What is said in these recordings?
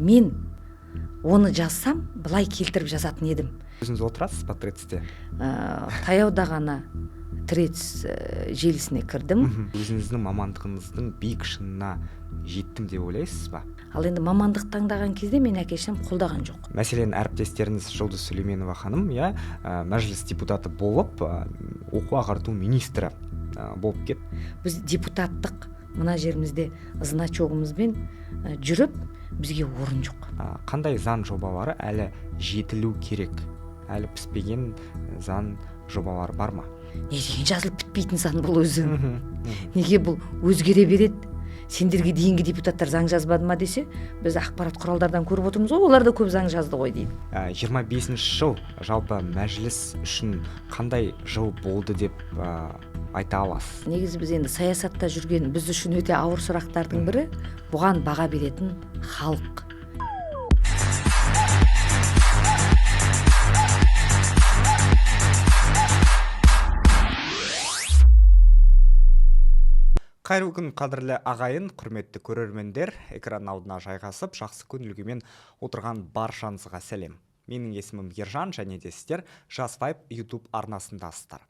Мен оны жазсам, былай келтіріп жазатын едім. Өзіңіз отырасыз ба Threadsте? Таяуда ғана Threads желісіне кірдім. Өзіңіздің мамандығыңыздың биік шыңына жеттім деп ойлайсыз ба? Ал енді мамандық таңдаған кезде мен әке шешем қолдаған жоқ. Мәселен, әріптестеріңіз Жұлдыз Сүлейменова ханым, иә, мәжіліс депутаты болып, оқу ағарту министрі болып кетті. Біз депутаттық мына жерімізде значогымызбен жүріп, бізге орын жоқ. Қандай заң жобалары әлі жетілу керек? Әлі піспеген заң жобалары бар ма? Не деген жазылып бітпейтін заң бұл өзі? Неге бұл өзгере береді? Сендерге дейінгі депутаттар заң жазбады ма десе, біз ақпарат құралдардан көріп отырмыз ғой, олар да көп заң жазды ғой дейді. 25-ші жыл жалпы мәжіліс үшін қандай жыл болды деп айта аласыз? Негізі біз енді саясатта жүрген біз үшін өте ауыр сұрақтардың бірі, бұған баға беретін халық. Қайырлы күн, қадірлі ағайын, құрметті көрермендер, экран алдына жайғасып, жақсы көңіл-күймен отырған баршаңызға сәлем. Менің есімім Ержан, және де сіздер Жас Вайб YouTube арнасындасыздар.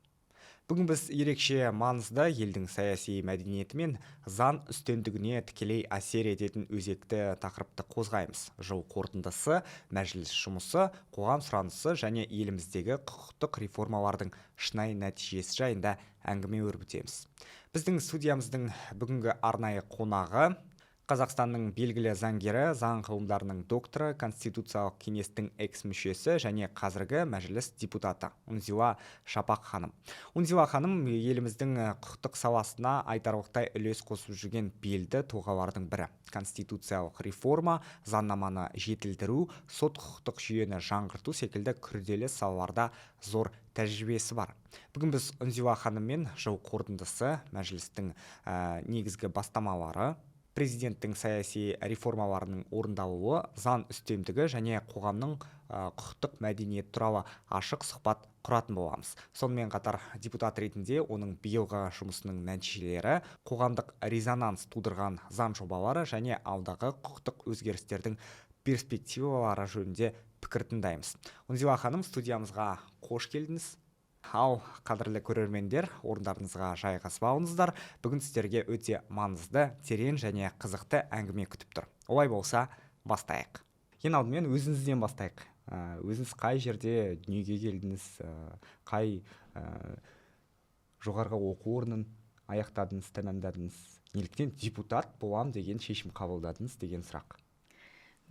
Бүгін біз ерекше маңызды елдің саяси мәдениеті мен заң үстемдігіне тікелей әсер ететін өзекті тақырыпты қозғаймыз. Жыл қорытындысы, мәжіліс жұмысы, қоғам сұранысы және еліміздегі құқықтық реформалардың шынайы нәтижесі жайында әңгіме өрбітеміз. Біздің студиямыздың бүгінгі арнайы қонағы Қазақстанның белгілі заңгері, заң ғылымдарының докторы, Конституциялық кеңестің экс-мүшесі және қазіргі мәжіліс депутаты Үнзила Шапақ ханым. Үнзила ханым еліміздің құқықтық саласына айтарлықтай үлес қосып жүрген белді тұлғалардың бірі. Конституциялық реформа, заңнаманы жетілдіру, сот құқықтық жүйені жаңғырту секілді күрделі салаларда зор тәжірибесі бар. Бүгін біз Үнзила ханыммен жыл қорытындысы, мәжілістің негізгі бастамалары, президенттің саяси реформаларының орындалуы, заң үстемдігі және қоғамның құқықтық мәдениеті туралы ашық сұхбат құратын боламыз. Сонымен қатар депутат ретінде оның биылғы жұмысының нәтижелері, қоғамдық резонанс тудырған заң жобалары және алдағы құқықтық өзгерістердің перспективалары жөнінде пікір тыңдаймыз. Үнзила ханым, студиямызға қош келдіңіз. Ал, қадірлі көрермендер, орындарыңызға жайғасып алыңыздар. Бүгін сіздерге өте маңызды, терең және қызықты әңгіме күтіп тұр. Олай болса, бастайық. Ең алдымен өзіңізден бастайық. Өзіңіз қай жерде дүниеге келдіңіз, қай жоғарғы оқу орнын аяқтадыңыз, тәмамдадыңыз, неліктен депутат болам деген шешім қабылдадыңыз деген сұрақ.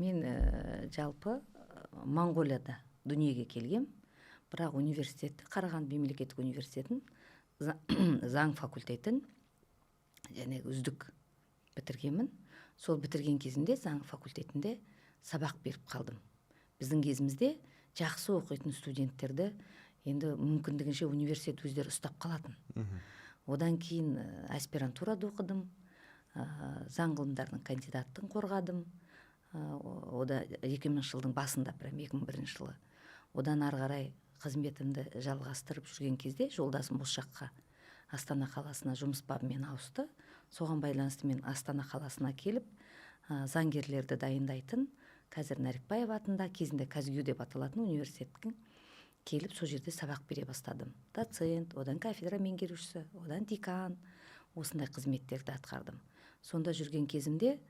Мен жалпы Моңғолияда дүниеге келгем. Бірақ университетті, Қарағанды мемлекеттік университетін, заң факультетін және үздік бітіргенмін. Сол бітірген кезімде заң факультетінде сабақ беріп қалдым. Біздің кезімізде жақсы оқитын студенттерді енді мүмкіндігінше университет өздері ұстап қалатын. Одан кейін аспирантурада оқыдым, заң ғылымдарының кандидаттығын қорғадым. Ода 2000 жылдың басында, прям 2001 жылы. Одан ары қарай қызметімді жалғастырып жүрген кезде жолдасым осы жаққа, Астана қаласына жұмыс бабымен ауысты. Соған байланысты мен Астана қаласына келіп, заңгерлерді дайындайтын, қазір Нәрікбаев атында, кезінде КазГЮ деп аталатын университеттің келіп, сол жерде сабақ бере бастадым. Доцент, одан кафедра меңгерушісі, одан декан, осындай қызметтерді атқардым. Сонда жүрген кезімде,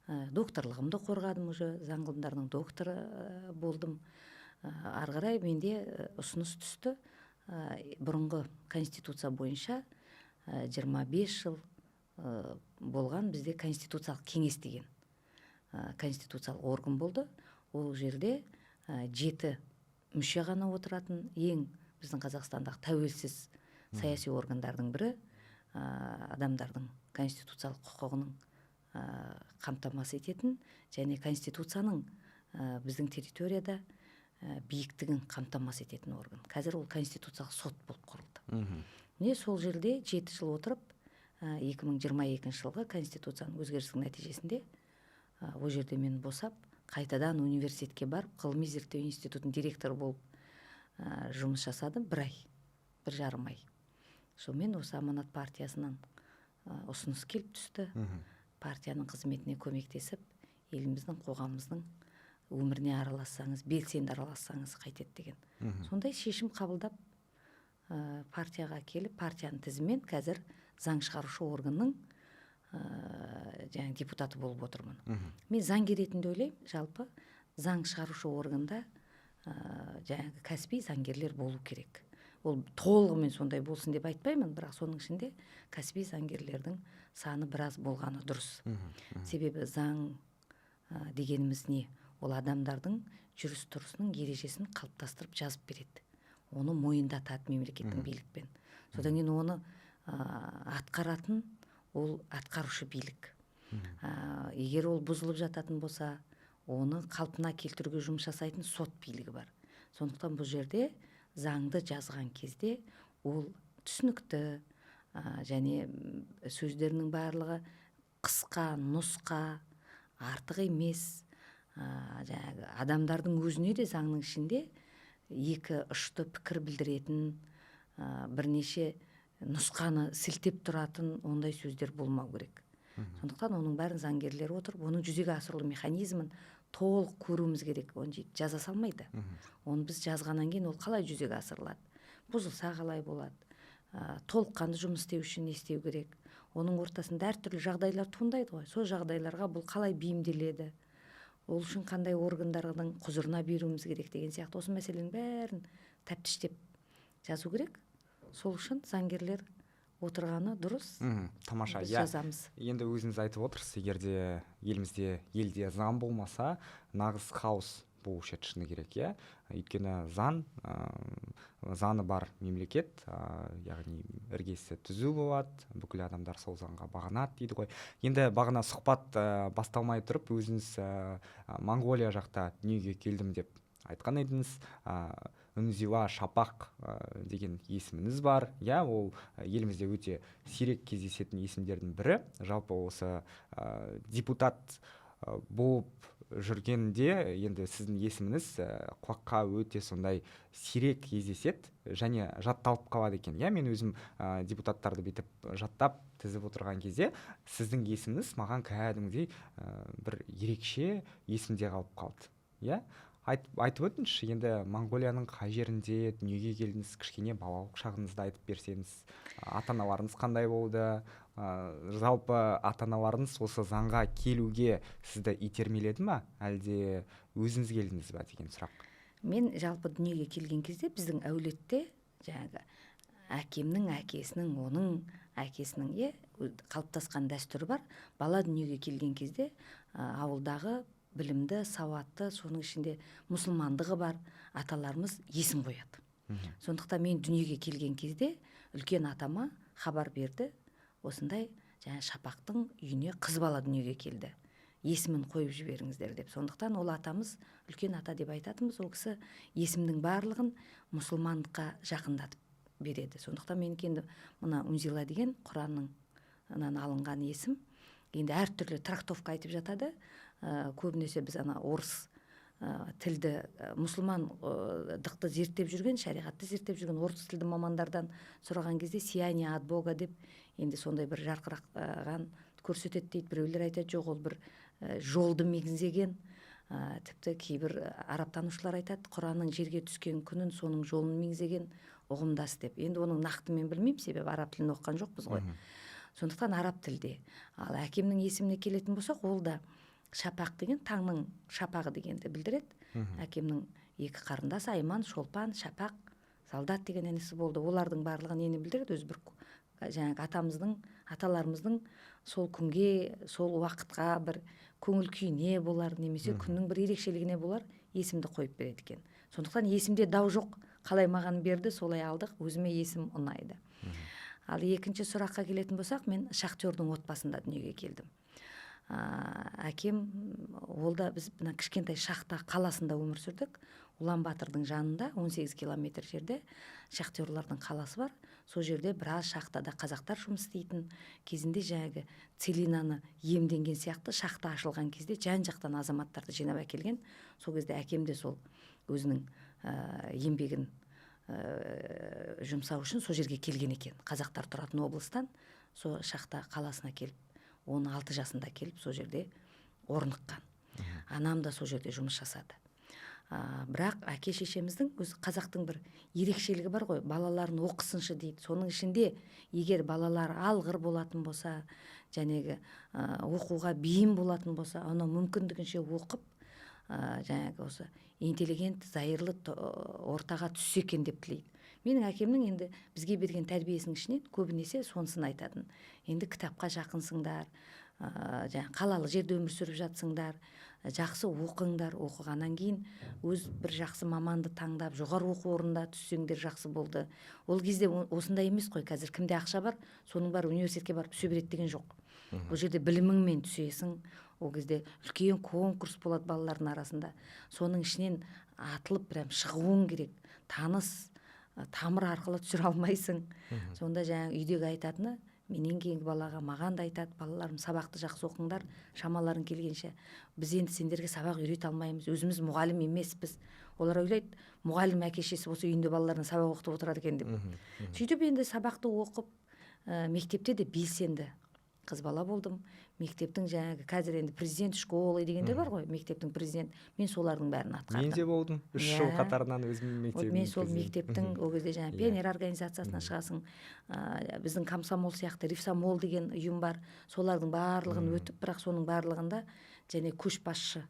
докторлығымды қорғадым уже, заң ғылымдарының докторы болдым. Ары қарай менде ұсыныс түсті. Бұрынғы конституция бойынша 25 жыл болған бізде конституциялық кеңес деген конституциялық орган болды. Ол жерде 7 мүше ғана отыратын, ең біздің Қазақстандағы тәуелсіз саяси органдардың бірі, адамдардың конституциялық құқығының қамтамасыз ететін және конституцияның біздің территорияда биіктігін қамтамасыз ететін орган. Қазір ол конституциялық сот болып құрылды. Міне сол жерде 7 жыл отырып, 2022 жылғы конституцияның өзгерісінің нәтижесінде, ол жерде мен босап, қайтадан университетке барып, ғылыми зерттеу институтының директоры болып, жұмыс жасадым бір ай, бір жарым ай. Сонымен осы Аманат партиясынан ұсыныс келіп түсті. Партияның қызметіне көмектесіп, еліміздің, қоғамымыздың Өміріне аралассаңыз, белсенді аралассаңыз қайтеді деген. Сондай шешім қабылдап, партияға келіп, партияның тізімімен қазір заң шығарушы органның жаңағы депутаты болып отырмын. Мен заңгер ретінде ойлаймын, жалпы заң шығарушы органда жаңағы кәсіби заңгерлер болу керек. Ол толығымен сондай болсын деп айтпаймын, бірақ соның ішінде кәсіби заңгерлердің саны біраз болғаны дұрыс. Себебі заң дегеніміз не? Ол адамдардың жүріс тұрысының ережесін қалыптастырып жазып береді, оны мойындатады мемлекеттің билікпен. Содан кейін оны атқаратын ол атқарушы билік. Егер ол бұзылып жататын болса, оны қалпына келтіруге жұмыс жасайтын сот билігі бар. Сондықтан бұл жерде заңды жазған кезде ол түсінікті және сөздерінің барлығы қысқа нұсқа, артық емес, жаңағы адамдардың өзіне де заңның ішінде екі ұшты пікір білдіретін, бірнеше нұсқаны сілтеп тұратын ондай сөздер болмау керек. Сондықтан оның бәрін заңгерлер отырып, оның жүзеге асырылу механизмін толық көруіміз керек. Оны жаза салмайды. Оны біз жазғаннан кейін ол қалай жүзеге асырылады, бұзылса қалай болады, толыққанды жұмыс істеу үшін не істеу керек, оның ортасында әртүрлі жағдайлар туындайды ғой, сол жағдайларға бұл қалай бейімделеді, ол үшін қандай органдардың құзырына беруіміз керек деген сияқты осы мәселенің бәрін тәптіштеп жазу керек. Сол үшін заңгерлер отырғаны дұрыс. Тамаша. Біз Иә. жазамыз. Енді өзіңіз айтып отырсыз, егер де елімізде, елде заң болмаса, нағыз хаос болушы еді, шыны керек, иә. Өйткені заңы бар мемлекет, яғни іргесі түзу болады, бүкіл адамдар сол заңға бағынады дейді ғой. Енді бағана сұхбат басталмай тұрып өзіңіз Моңғолия жақта дүниеге келдім деп айтқан едіңіз. Үнзила Шапақ деген есіміңіз бар, иә. Ол елімізде өте сирек кездесетін есімдердің бірі. Жалпы осы депутат болып жүргенде енді сіздің есіміңіз құлаққа өте сондай сирек кездеседі және жатталып қалады екен, иә. Мен өзім депутаттарды бүйтіп жаттап тізіп отырған кезде сіздің есіміңіз маған кәдімгідей бір ерекше есімде қалып қалды, иә. Айтып өтіңізші енді, Моңғолияның қай жерінде дүниеге келдіңіз, кішкене балалық шағыңызды айтып берсеңіз, ата аналарыңыз қандай болды, жалпы ата аналарыңыз осы заңға келуге сізді итермеледі ма, әлде өзіңіз келдіңіз ба деген сұрақ. Мен жалпы дүниеге келген кезде біздің әулетте жаңағы әкемнің әкесінің, оның әкесінің, иә, қалыптасқан дәстүрі бар. Бала дүниеге келген кезде ауылдағы білімді, сауатты, соның ішінде мұсылмандығы бар аталарымыз есім қояды. Сондықтан мен дүниеге келген кезде үлкен атама хабар берді: осындай жаңа Шапақтың үйіне қыз бала дүниеге келді, есімін қойып жіберіңіздер деп. Сондықтан ол атамыз, үлкен ата деп айтатынбыз, ол кісі есімнің барлығын мұсылмандыққа жақындатып береді. Сондықтан менікі енді мына Үнзила деген Құранның алынған есім. Енді әртүрлі трактовка айтып жатады. Көбінесе біз ана орыс тілді, мұсылмандықты зерттеп жүрген, шариғатты зерттеп жүрген орыс тілді мамандардан сұраған кезде «сияние от Бога» деп енді сондай бір жарқыраған көрсетеді дейді. Біреулер айтады, жоқ, ол бір жолды меңзеген. Тіпті кейбір арабтанушылар айтады, Құранның жерге түскен күнін, соның жолын меңзеген ұғымдас деп. Енді оның нақты мен білмеймін, себебі араб тілін оқыған жоқпыз ғой. Сондықтан араб тілде. Ал әкемнің есіміне келетін болсақ, ол да Шапақ деген таңның шапағы дегенді білдіреді. Әкемнің екі қарындасы Айман, Шолпан, Шапақ, Солдат деген інісі болды. Олардың барлығы нені білдіреді? Өзі бір жаңағы атамыздың, аталарымыздың сол күнге, сол уақытқа бір көңіл күйіне болар немесе күннің бір ерекшелігіне болар есімді қойып береді екен. Сондықтан есімде дау жоқ, қалай маған берді, солай алдық, өзіме есім ұнайды. Ал екінші сұраққа келетін болсақ, мен шахтердің отбасында дүниеге келдім. Әкем ол да, біз мына кішкентай шахта қаласында өмір сүрдік. Улан Батырдың жанында 18 километр жерде шахтерлардың қаласы бар. Сол жерде біраз шахтада қазақтар жұмыс істейтін. Кезінде жаңағы целинаны иемденген сияқты шахта ашылған кезде жан жақтан азаматтарды жинап әкелген. Сол кезде әкем де сол өзінің еңбегін жұмсау үшін сол жерге келген екен. Қазақтар тұратын облыстан сол шахта қаласына келіп, 16 жасында келіп сол жерде орныққан. Анам да сол жерде жұмыс жасады. Бірақ әке шешеміздің өзі, қазақтың бір ерекшелігі бар ғой, балаларын оқысыншы дейді. Соның ішінде егер балалар алғыр болатын болса, жәнегі оқуға бейім болатын болса, оны мүмкіндігінше оқып, жаңағы осы интеллигент, зайырлы ортаға түссе екен деп тілейді. Менің әкемнің енді бізге берген тәрбиесінің ішінен көбінесе сонысын айтатын. Енді кітапқа жақынсыңдар, жаңа қалалы жерде өмір сүріп жатсыңдар, жақсы оқыңдар, оқығаннан кейін өз бір жақсы маманды таңдап, жоғары оқу орнында түссеңдер жақсы болды. Ол кезде осындай емес қой, қазір кімде ақша бар, соның бәрі университетке барып түсе береді деген жоқ. Ол жерде біліміңмен түсесің. Ол кезде үлкен конкурс болады балалардың арасында. Соның ішінен атылып прям шығуың керек. Таныс тамыр арқылы түсіре алмайсың. Сонда жаңағы үйдегі айтатыны, менен кейінгі балаға, маған да айтады: балаларым, сабақты жақсы оқыңдар, шамаларың келгенше. Біз енді сендерге сабақ үйрете алмаймыз, өзіміз мұғалім емеспіз. Олар ойлайды, мұғалім әке шешесі болса, үйінде балаларына сабақ оқытып отырады екен деп. Сөйтіп енді сабақты оқып, мектепте де белсенді қыз бала болдым. Мектептің жаңағы, қазір енді президент школы дегендер бар ғой, мектептің президент, мен солардың бәрін атқардым. Мен де болдым 3 жыл қатарынан өзімнің мектебімнің. Мен сол мектептің ол кезде жаңағы пионер организациясына шығасың, біздің комсомол сияқты ревсомол деген ұйым бар, солардың барлығын өтіп, бірақ соның барлығында және көшбасшы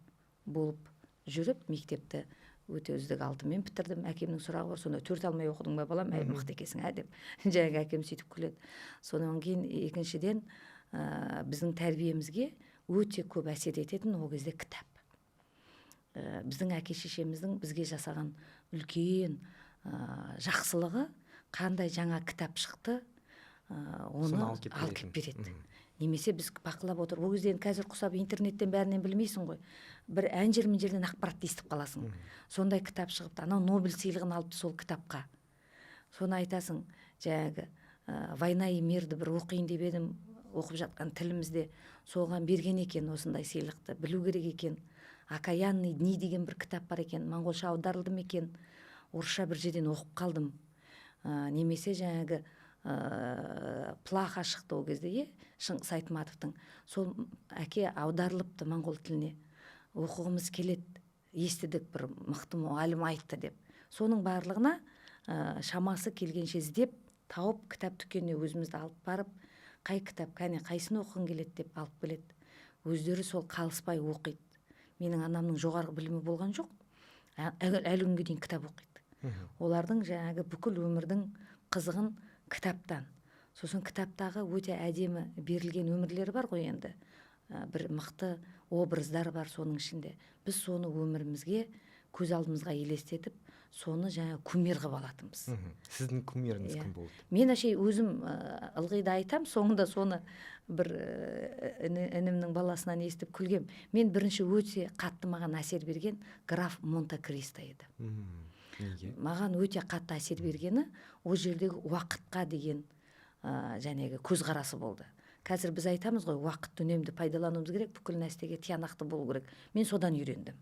болып жүріп, мектепті өте үздік алтынмен бітірдім. Әкемнің сұрағы бар: сонда 4 алмай оқыдың ба, балам? Әй, мықты екенсің, ә, деп жаңағы әкем сөйтіп күледі. Содан кейін екіншіден, біздің тәрбиемізге өте көп әсер ететін ол кезде кітап. Біздің әке шешеміздің бізге жасаған үлкен жақсылығы, қандай жаңа кітап шықты, оны алып келіп береді. Немесе біз бақылап отырып, ол кезде енді қазір құсап интернеттен бәрінен білмейсің ғой, бір ән жер мен жерден ақпаратты естіп қаласың. Сондай кітап шығыпты, анау Нобель сыйлығын алыпты сол кітапқа. Соны айтасың, жаңағы «Война и мир» ді бір оқиын деп едім, оқып жатқан тілімізде, соған берген екен осындай сыйлықты, білу керек екен. «Окаянные дни» деген бір кітап бар екен, моңғолша аударылды ма екен, орысша бір жерден оқып қалдым. Немесе жаңағы «Плаха» шықты ол кезде, иә, Шыңғыс Айтматовтың. Сол, әке, аударылыпты моңғол тіліне, оқығымыз келеді, естідік, бір мықты мұғалім айтты деп. Соның барлығына шамасы келгенше іздеп тауып, кітап дүкеніне өзімізді алып барып, қай кітап, кәне, қайсысын оқығың келеді деп алып келеді. Өздері сол қалыспай оқиды. Менің анамның жоғарғы білімі болған жоқ, әлі күнге дейін кітап оқиды. Олардың жаңағы бүкіл өмірдің қызығын кітаптан, сосын кітаптағы өте әдемі берілген өмірлері бар ғой енді, бір мықты образдар бар соның ішінде. Біз соны өмірімізге, көз алдымызға елестетіп, соны жаңа кумир қылып алатынбыз. Сіздің кумиріңіз кім болды? Мен әше өзім ылғи да айтам, соңында соны бір інімнің баласынан естіп күлгем. Мен бірінші өте қатты маған әсер берген «Граф Монте Кристо» еді. Неге? Маған өте қатты әсер бергені ол жердегі уақытқа деген жәнегі көзқарасы болды. Қазір біз айтамыз ғой, уақытты үнемді пайдалануымыз керек, бүкіл нәрсеге тиянақты болу керек. Мен содан үйрендім,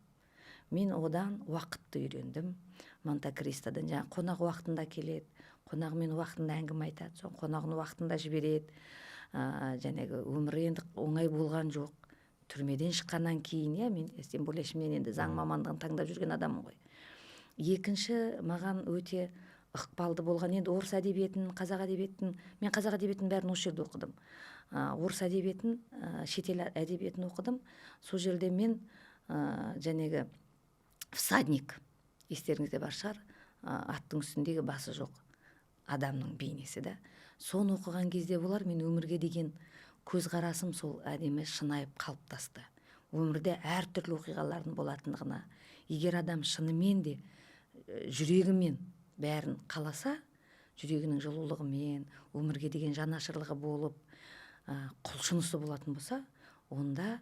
мен одан уақытты үйрендім, Монте Кристодан. Жаңағы қонақ уақытында келеді, қонағымен уақытында әңгіме айтады, соны қонағын уақытында жібереді. Жәнегі өмірі енді оңай болған жоқ түрмеден шыққаннан кейін, иә. Мен тем более мен енді заң мамандығын таңдап жүрген адаммын ғой. Екінші маған өте ықпалды болған енді орыс әдебиетін, қазақ әдебиетін, мен қазақ әдебиетінің бәрін осы жерде оқыдым. Орыс әдебиетін, шетел әдебиетін оқыдым. Сол жерде мен жәнегі «Всадник» естеріңізде бар шығар, аттың үстіндегі басы жоқ адамның бейнесі да. Соны оқыған кезде болар, мен өмірге деген көзқарасым сол әдемі шынайып қалыптасты. Өмірде әртүрлі оқиғалардың болатындығына, егер адам шынымен де жүрегімен бәрін қаласа, жүрегінің жылулығымен, өмірге деген жанашырлығы болып, құлшынысы болатын болса, онда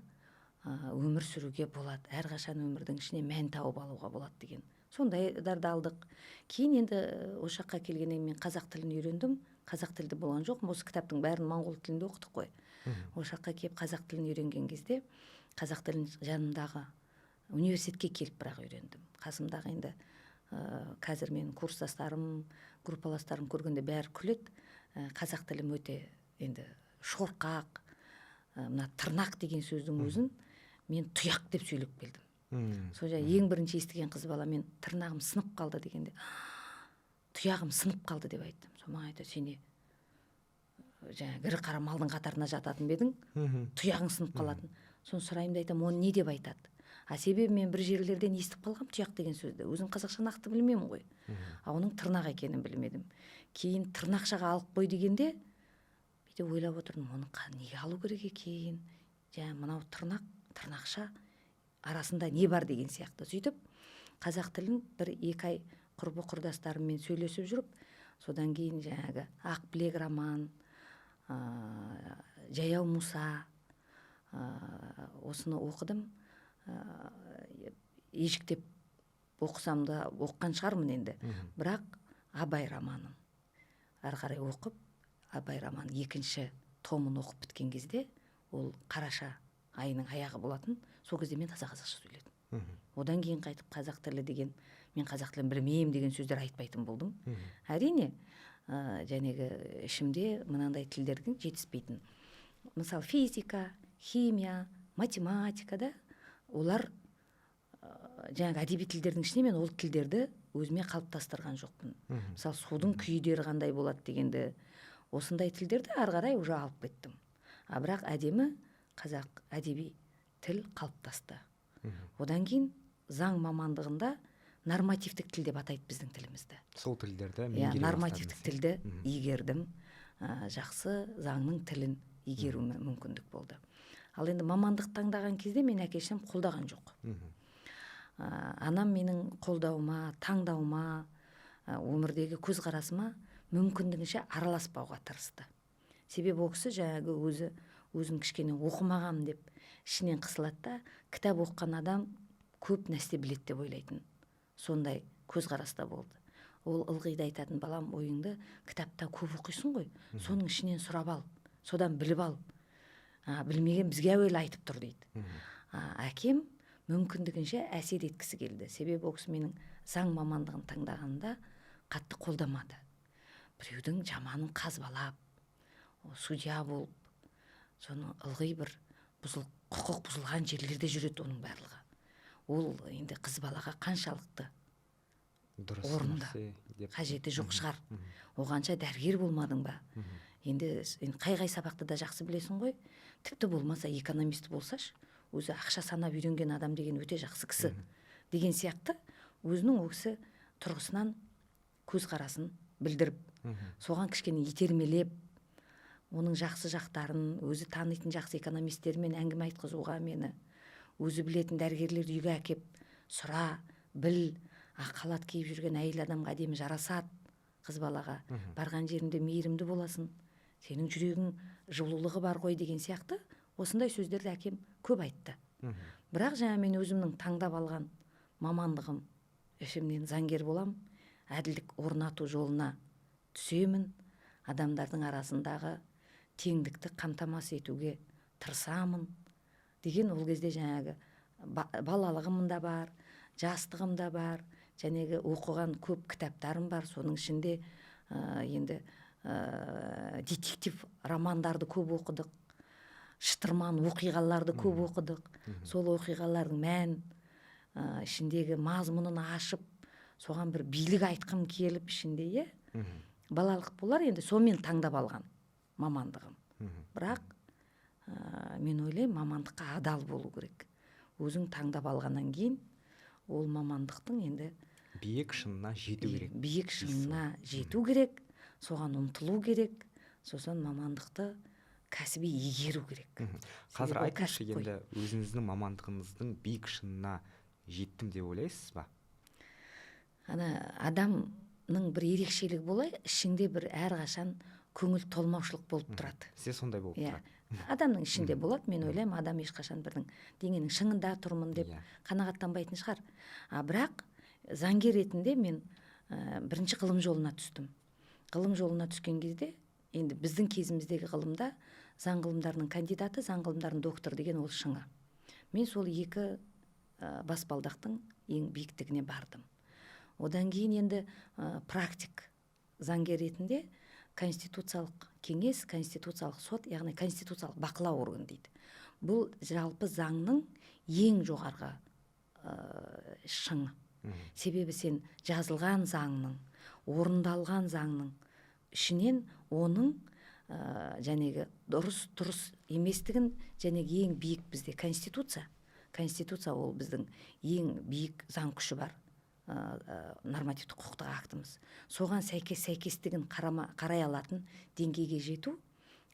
өмір сүруге болады, әрқашан өмірдің ішіне мән тауып алуға болады деген сондайларды алдық. Кейін енді осы жаққа келгеннен кейін мен қазақ тілін үйрендім. Қазақ тілді болған жоқпын, осы кітаптың бәрін моңғол тілінде оқыдық қой. Осы жаққа келіп қазақ тілін үйренген кезде, қазақ тілін жанымдағы университетке келіп бірақ үйрендім. Қасымдағы енді қазір менің курстастарым, группаластарым көргенде бәрі күледі. Қазақ тілім өте енді шорқақ. Мына тырнақ деген сөздің өзін Мен тұяқ деп сөйлеп келдім. Сол ең бірінші естіген қыз бала мен тырнағым сынып қалды дегенде, тұяғым сынып қалды деп айттым. Сол маған айтады, сен не жаңағы ірі қара малдың қатарына жататын ба едің, тұяғың сынып қалатын. Соны сұраймын да айтамын, оны не деп айтады? А себебі мен бір жерлерден естіп қалғам тұяқ деген сөзді. Өзім қазақша нақты білмеймін ғой. А оның тырнақ екенін білмедім. Кейін тырнақшаға алып қой дегенде бүйтіп ойлап отырдым, оны неге алу керек екен? Жаңа мынау тырнақ, тырнақша арасында не бар деген сияқты. Сөйтіп қазақ тілін 1-2 ай құрбы құрдастарыммен сөйлесіп жүріп, содан кейін жаңағы Ақ білек роман, Жаяу Мұса, осыны оқыдым. Ежіктеп оқысам да оқыған шығармын енді. Бірақ Абай романын әрі қарай оқып, Абай романын екінші томын оқып біткен кезде, ол қараша айының аяғы болатын, сол кезде мен таза қазақша сөйледім. Одан кейін қайтып қазақ тілі деген, мен қазақ тілін білмеймін деген сөздер айтпайтын болдым. Әрине, жәнегі ішімде мынандай тілдердің жетіспейтін. Мысалы, физика, химия, математика да, олар жаңағы әдеби тілдердің ішінде мен ол тілдерді өзіме қалыптастырған жоқпын. Мысалы, судың күйдері қандай болады дегенді, осындай тілдерді ары қарай уже алып кеттім. А бірақ әдемі қазақ әдеби тіл қалыптасты. Одан кейін заң мамандығында нормативтік тіл деп атайды біздің тілімізді. Сол тілдерді иә, нормативтік тілді игердім. Жақсы заңның тілін игеруіме мүмкіндік болды. Ал енді мамандық таңдаған кезде мен әке шешем қолдаған жоқ. Анам менің қолдауыма, таңдауыма, өмірдегі көзқарасыма мүмкіндігінше араласпауға тырысты. Себебі ол кісі жаңағы өзі өзін кішкене оқымағам деп ішінен қысылады да, кітап оқыған адам көп нәрсе біледі деп ойлайтын. Сондай көзқараста болды. Ол ылғи да айтатын, балам, ойыңды кітапта көп оқисың ғой, соның ішінен сұрап ал, содан біліп ал. Білмеген бізге әуелі айтып тұр дейді. Әкем мүмкіндігінше әсер еткісі келді. Себебі ол кісі менің заң мамандығын таңдағанда қатты қолдамады. Біреудің жаманын қазбалап, судья болып, соны ылғи бір құқық бұзылған жерлерде жүреді оның барлығы. Ол енді қыз балаға қаншалықты дұрыс орынды, қажеті жоқ шығар. Оғанша дәрігер болмадың ба? Енді қай-қай сабақты да жақсы білесің ғой. Тіпті болмаса экономист болсашы, өзі ақша санап үйренген адам деген өте жақсы кісі деген сияқты өзінің ол кісі тұрғысынан көзқарасын білдіріп, соған кішкене итермелеп, оның жақсы жақтарын, өзі танитын жақсы экономистермен әңгіме айтқызуға мені, өзі білетін дәрігерлерді үйге әкеп, сұра, біл, ақ халат киіп жүрген әйел адамға әдемі жарасады қыз балаға. Барған жерінде мейірімді боласың, сенің жүрегің жылулығы бар ғой деген сияқты осындай сөздерді әкем көп айтты. Бірақ жаңа мен өзімнің таңдап алған мамандығым, ішімнен заңгер болам, әділдік орнату жолына түсемін, адамдардың арасындағы теңдікті қамтамасыз етуге тырысамын деген ол кезде жаңағы балалығым да бар, жастығым да бар, жәнегі оқыған көп кітаптарым бар, соның ішінде енді детектив романдарды көп оқыдық, шытырман оқиғаларды көп оқыдық. Сол оқиғалардың мән ішіндегі мазмұнын ашып, соған бір билік айтқым келіп ішінде, иә? Балалық болар енді сонымен таңдап алған мамандығым. Бірақ мен ойлаймын, мамандыққа адал болу керек. Өзің таңдап алғаннан кейін ол мамандықтың енді биік шыңына жету керек. Биік шыңына жету керек, соған ұмтылу керек, сосын мамандықты кәсіби игеру керек. Қазір айтыңызшы, енді өзіңіздің мамандығыңыздың биік шыңына жеттім деп ойлайсыз ба? Ана адамның бір ерекшелігі болай, ішіңде бір әрқашан көңіл толмаушылық болып тұрады. Сізде сондай болып тұрады. Адамның ішінде болады, мен ойлаймын, адам ешқашан бірдің деңгейінің шыңында тұрмын деп қанағаттанбайтын шығар. А бірақ заңгер ретінде мен бірінші ғылым жолына түстім. Ғылым жолына түскен кезде, енді біздің кезіміздегі ғылымда заң ғылымдарының кандидаты, заң ғылымдарының докторы деген ол шыңы. Мен сол екі баспалдақтың ең биіктігіне бардым. Одан кейін енді практик заңгер ретінде конституциялық кеңес, конституциялық сот, яғни конституциялық бақылау органы дейді. Бұл жалпы заңның ең жоғарғы шыңы. Себебі сен жазылған заңның, орындалған заңның ішінен оның жәнегі дұрыс дұрыс еместігін, және ең биік бізде конституция. Конституция ол біздің ең биік заң күші бар нормативтік құқықтық актіміз. Соған сәйкес сәйкестігін қарай алатын деңгейге жету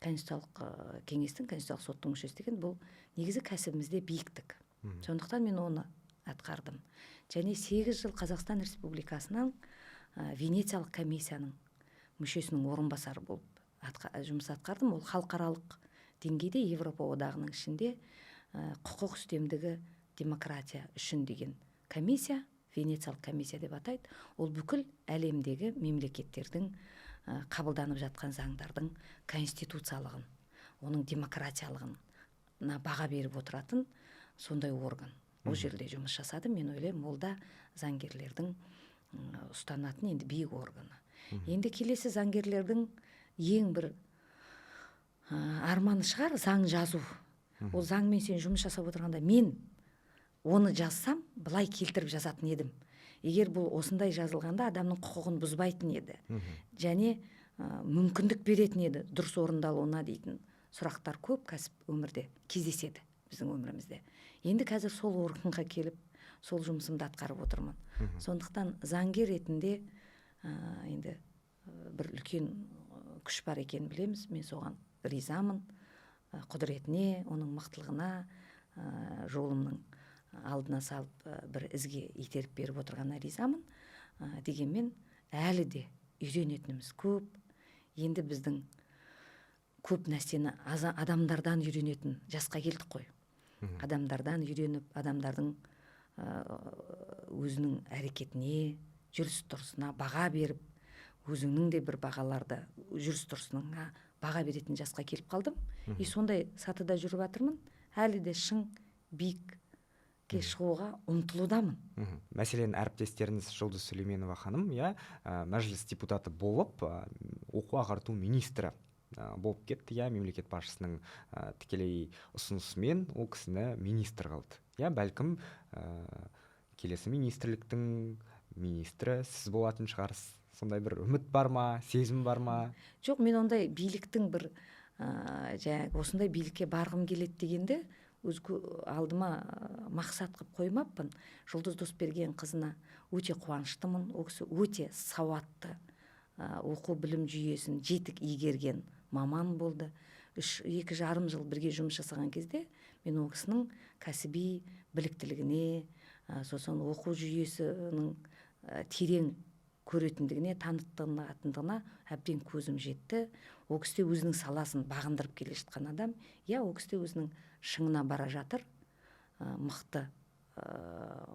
конституциялық кеңестің, конституциялық соттың мүшесі деген бұл негізі кәсібімізде биіктік. Сондықтан мен оны атқардым. Және 8 жыл Қазақстан Республикасының Венециялық комиссияның мүшесінің орынбасары болып жұмыс атқардым. Ол халықаралық деңгейде Европа одағының ішінде құқық үстемдігі демократия үшін деген комиссия, Венециялық комиссия деп атайды. Ол бүкіл әлемдегі мемлекеттердің қабылданып жатқан заңдардың конституциялығын, оның демократиялығына баға беріп отыратын сондай орган. Ол жерде жұмыс жасадым. Мен ойлаймын, ол да заңгерлердің ұстанатын енді биік органы. Енді келесі заңгерлердің ең бір арманы шығар заң жазу. Ол заңмен сен жұмыс жасап отырғанда, мен оны жазсам, былай келтіріп жазатын едім. Егер бұл осындай жазылғанда, адамның құқығын бұзбайтын еді және мүмкіндік беретін еді дұрыс орындалуына дейтін сұрақтар көп кәсіп өмірде кездеседі біздің өмірімізде. Енді қазір сол органға келіп, сол жұмысымды атқарып отырмын. Сондықтан заңгер ретінде енді бір үлкен күш бар екенін білеміз. Мен соған ризамын, құдіретіне, оның мықтылығына, жолымның алдына салып, бір ізге итеріп беріп отырғанына ризамын. Дегенмен әлі де үйренетініміз көп. Енді біздің көп нәрсені адамдардан үйренетін жасқа келдік қой. Адамдардан үйреніп, адамдардың өзінің әрекетіне, жүріс тұрысына баға беріп, өзіңнің де бір бағаларды жүріс тұрысыңа баға беретін жасқа келіп қалдым. И сондай сатыда жүріп жатырмын. Әлі де шың биікке шығуға ұмтылудамын. Мәселен, әріптестеріңіз Жұлдыз Сүлейменова ханым, иә, мәжіліс депутаты болып, оқу ағарту министрі болып кетті, иә, мемлекет басшысының тікелей ұсынысымен ол кісіні министр қылды. Иә, бәлкім, келесі министрліктің министрі сіз болатын шығарсыз. Сондай бір үміт бар ма, сезім бар ма? Жоқ, мен ондай биліктің бір жаңағы осындай билікке барғым келеді дегенде өз алдыма мақсат қылып қоймаппын. Жұлдыз Досберген қызына өте қуаныштымын. Ол кісі өте сауатты, оқу білім жүйесін жетік игерген маман болды. 2,5 жыл бірге жұмыс жасаған кезде мен ол кісінің кәсіби біліктілігіне, сосын оқу жүйесінің терең көретіндігіне, танытатындығына әбден көзім жетті. Ол кісі де өзінің саласын бағындырып келе жатқан адам. Иә, ол кісі де өзінің шыңына бара жатыр. Мықты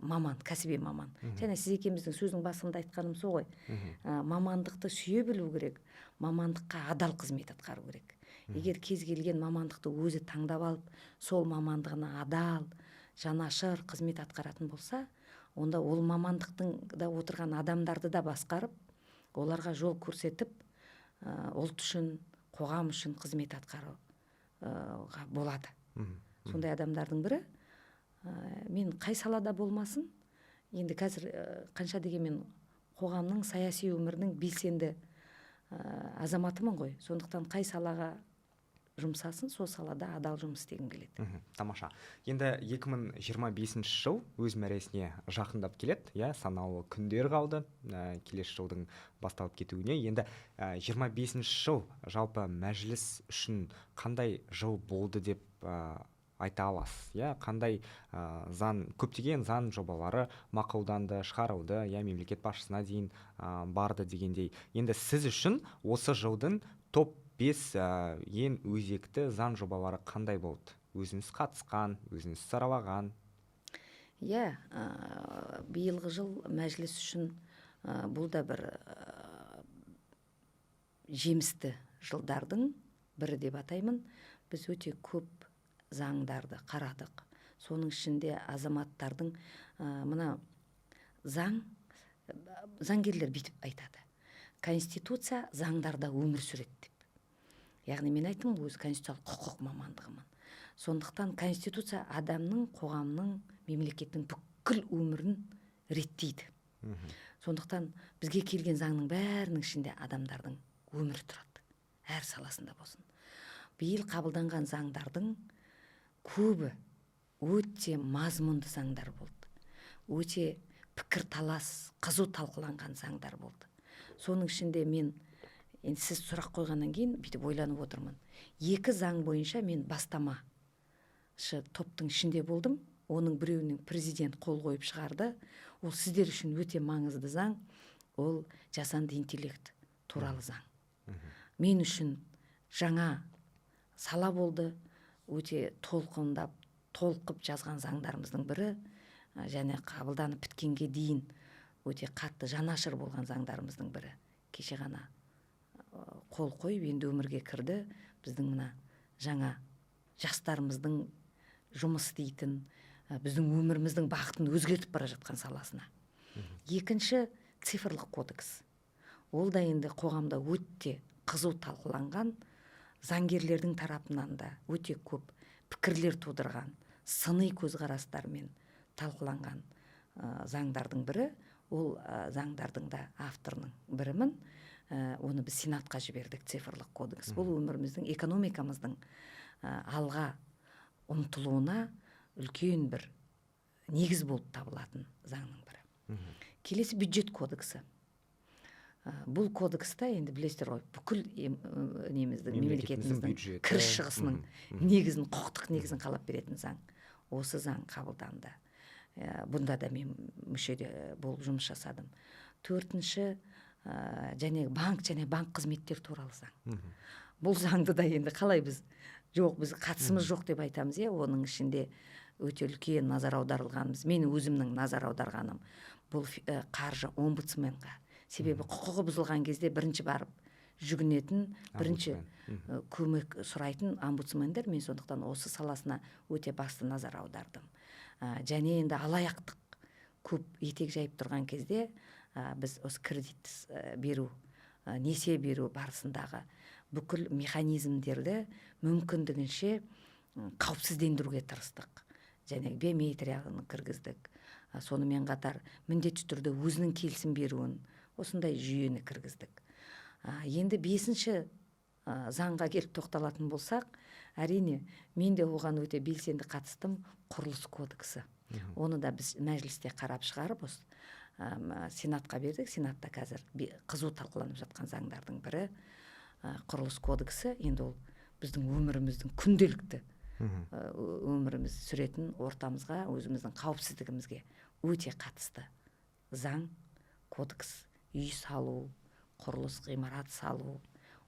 маман, кәсіби маман. Және сіз екеуміздің сөздің басында айтқаным сол ғой. Мамандықты сүйе білу керек, мамандыққа адал қызмет атқару керек. Егер кез келген мамандықты өзі таңдап алып, сол мамандығына адал, жанашыр қызмет атқаратын болса, онда ол мамандықтың да отырған адамдарды да басқарып, оларға жол көрсетіп, ұлт үшін, қоғам үшін қызмет атқаруға болады. Сондай адамдардың бірі. Мен қай салада болмасын, енді қазір қанша дегенмен қоғамның, саяси өмірінің белсенді азаматымын ғой. Сондықтан қай салаға жұмсасын, сол салада адал жұмыс істегім келеді. Тамаша. Енді 2025 жыл өз мәресіне жақындап келеді, иә, санаулы күндер қалды келесі жылдың басталып кетуіне. Енді 25 жыл жалпы мәжіліс үшін қандай жыл болды деп айта аласыз, иә? Қандай заң, көптеген заң жобалары мақұлданды, шығарылды, иә, мемлекет басшысына дейін барды дегендей. Енді сіз үшін осы жылдың топ 5 ең өзекті заң жобалары қандай болды? Өзіңіз қатысқан, өзіңіз саралаған. Иә, биылғы жыл мәжіліс үшін бұл да бір жемісті жылдардың бірі деп атаймын. Біз өте көп заңдарды қарадық. Соның ішінде азаматтардың мына заң, заңгерлер бүйтіп айтады: Конституция заңдарда өмір сүреді деп. Яғни мен айттым ғой, өзі конституциялық құқық мамандығымын. Сондықтан Конституция адамның, қоғамның, мемлекеттің бүкіл өмірін реттейді. Сондықтан бізге келген заңның бәрінің ішінде адамдардың өмірі тұрады, әр саласында болсын. Биыл қабылданған заңдардың көбі өте мазмұнды заңдар болды, өте пікірталас, қызу талқыланған заңдар болды. Соның ішінде мен енді, сіз сұрақ қойғаннан кейін, бүйтіп ойланып отырмын. Екі заң бойынша мен бастамашы топтың ішінде болдым. Оның біреуінің президент қол қойып шығарды. Ол сіздер үшін өте маңызды заң, ол жасанды интеллект туралы заң. Мен үшін жаңа сала болды, өте толқындап, толқып жазған заңдарымыздың бірі және қабылданып біткенге дейін өте қатты жанашыр болған заңдарымыздың бірі. Кеше ғана қол қойып, енді өмірге кірді. Біздің мына жаңа жастарымыздың жұмыс істейтін, біздің өміріміздің бағытын өзгертіп бара жатқан саласына. Екінші, цифрлық кодекс. Ол да енді қоғамда өте қызу талқыланған, заңгерлердің тарапынан да өте көп пікірлер тудырған, сыни көзқарастармен талқыланған заңдардың бірі. Ол заңдардың да авторының бірімін. Оны біз Сенатқа жібердік. Цифрлық кодекс бұл өміріміздің, экономикамыздың алға ұмтылуына үлкен бір негіз болып табылатын заңның бірі. Келесі, бюджет кодексі. Бұл кодекста енді білесіздер ғой, бүкіл неміздің, мемлекетіміздің кіріс шығысының негізін, құқықтық негізін қалап беретін заң. Осы заң қабылданды. Бұнда да мен мүшеде болып жұмыс жасадым. Төртінші, және банк және банк қызметтері туралы заң. Бұл заңды да енді қалай біз жоқ, біз қатысымыз жоқ деп айтамыз, иә? Оның ішінде өте үлкен назар аударылғанымыз, мен өзімнің назар аударғаным, бұл қаржы омбудсменға. Себебі құқығы бұзылған кезде бірінші барып жүгінетін, бірінші көмек сұрайтын омбудсмендер. Мен сондықтан осы саласына өте басты назар аудардым. Және енді алаяқтық көп етек жайып тұрған кезде, біз осы кредит беру, несие беру барысындағы бүкіл механизмдерді мүмкіндігінше қауіпсіздендіруге тырыстық және биометрияны кіргіздік. Сонымен қатар міндетті түрде өзінің келісім беруін, осындай жүйені кіргіздік. Енді бесінші заңға келіп тоқталатын болсақ, әрине, мен де оған өте белсенді қатыстым. Құрылыс кодексі. Оны да біз Мәжілісте қарап шығарып, осы Сенатқа бердік. Сенатта қазір қызу талқыланып жатқан заңдардың бірі, құрылыс кодексі. Енді ол біздің өміріміздің, күнделікті өміріміз сүретін ортамызға, өзіміздің қауіпсіздігімізге өте қатысты заң, кодекс. Үй салу, құрылыс, ғимарат салу,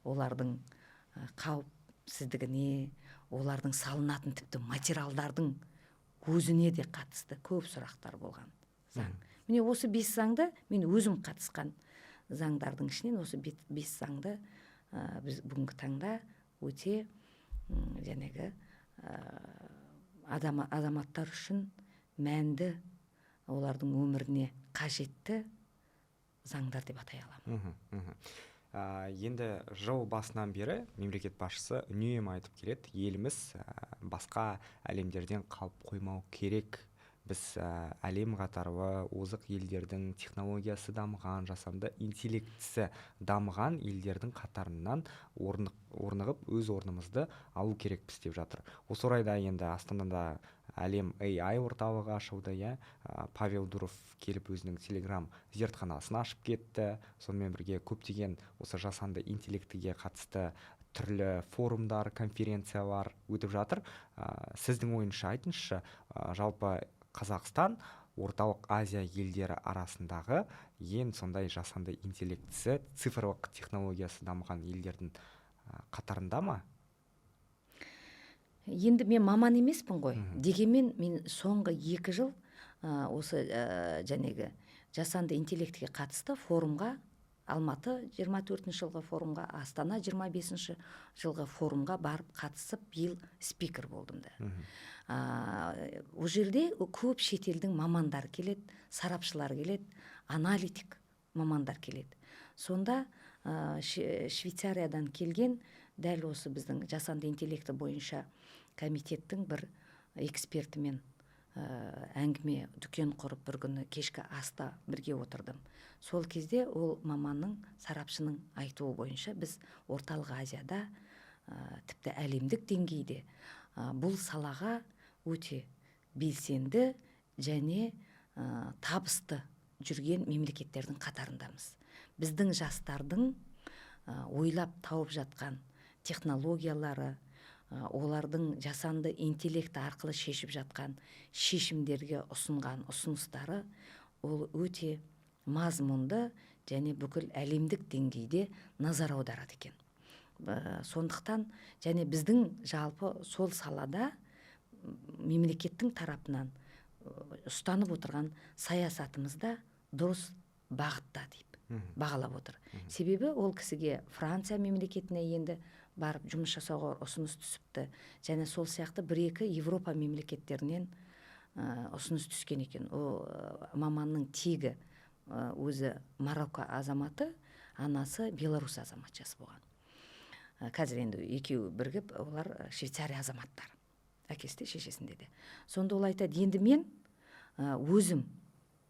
олардың қауіпсіздігіне, олардың салынатын тіпті материалдардың өзіне де қатысты көп сұрақтар болған заң. Міне, осы бес заңды, мен өзім қатысқан заңдардың ішінен осы бес заңды біз бүгінгі таңда өте жәнегі азаматтар үшін мәнді, олардың өміріне қажетті заңдар деп атай аламын. Енді жыл басынан бері мемлекет басшысы үнемі айтып келеді: еліміз басқа әлемдерден қалып қоймау керек, біз әлем қатарлы озық елдердің, технологиясы дамыған, жасанды интеллектісі дамыған елдердің қатарынан орнығып, өз орнымызды алу керекпіз деп жатыр. Осы орайда енді Астанада Әлем AI орталығы ашылды, иә. Павел Дуров келіп, өзінің Телеграм зертханасын ашып кетті. Сонымен бірге көптеген осы жасанды интеллектіге қатысты түрлі форумдар, конференциялар өтіп жатыр. Сіздің ойыңызша айтыңызшы, жалпы Қазақстан Орталық Азия елдері арасындағы ең сондай жасанды интеллектісі, цифрлық технологиясы дамыған елдердің қатарында ма? Енді мен маман емеспін ғой. Дегенмен мен соңғы 2 жыл осы жәнегі жасанды интеллектіге қатысты форумға, Алматы 24 жылғы форумға, Астана 25 жылғы форумға барып қатысып, биыл спикер болдым да. Ол жерде көп шетелдің мамандары келеді, сарапшылар келеді, аналитик мамандар келеді. Сонда Швейцариядан келген дәл осы біздің жасанды интеллекті бойынша комитеттің бір экспертімен әңгіме дүкен құрып, бір күні кешкі аста бірге отырдым. Сол кезде ол маманның, сарапшының айтуы бойынша, біз Орталық Азияда, тіпті әлемдік деңгейде бұл салаға өте белсенді және табысты жүрген мемлекеттердің қатарындамыз. Біздің жастардың ойлап тауып жатқан технологиялары, олардың жасанды интеллект арқылы шешіп жатқан шешімдерге ұсынған ұсыныстары, ол өте мазмұнды және бүкіл әлемдік деңгейде назар аударады екен. Сондықтан және біздің жалпы сол салада мемлекеттің тарапынан ұстанып отырған саясатымыз да дұрыс бағытта деп бағалап отыр. Себебі ол кісіге Франция мемлекетіне енді барып жұмыс жасауға ұсыныс түсіпті және сол сияқты бір екі Европа мемлекеттерінен ұсыныс түскен екен. Ол маманның тегі өзі Марокко азаматы, анасы Беларусь азаматшасы болған. Қазір енді екеуі бірігіп, олар Швейцария азаматтары, әкесі де, шешесінде де. Сонда ол айтады: енді мен өзім,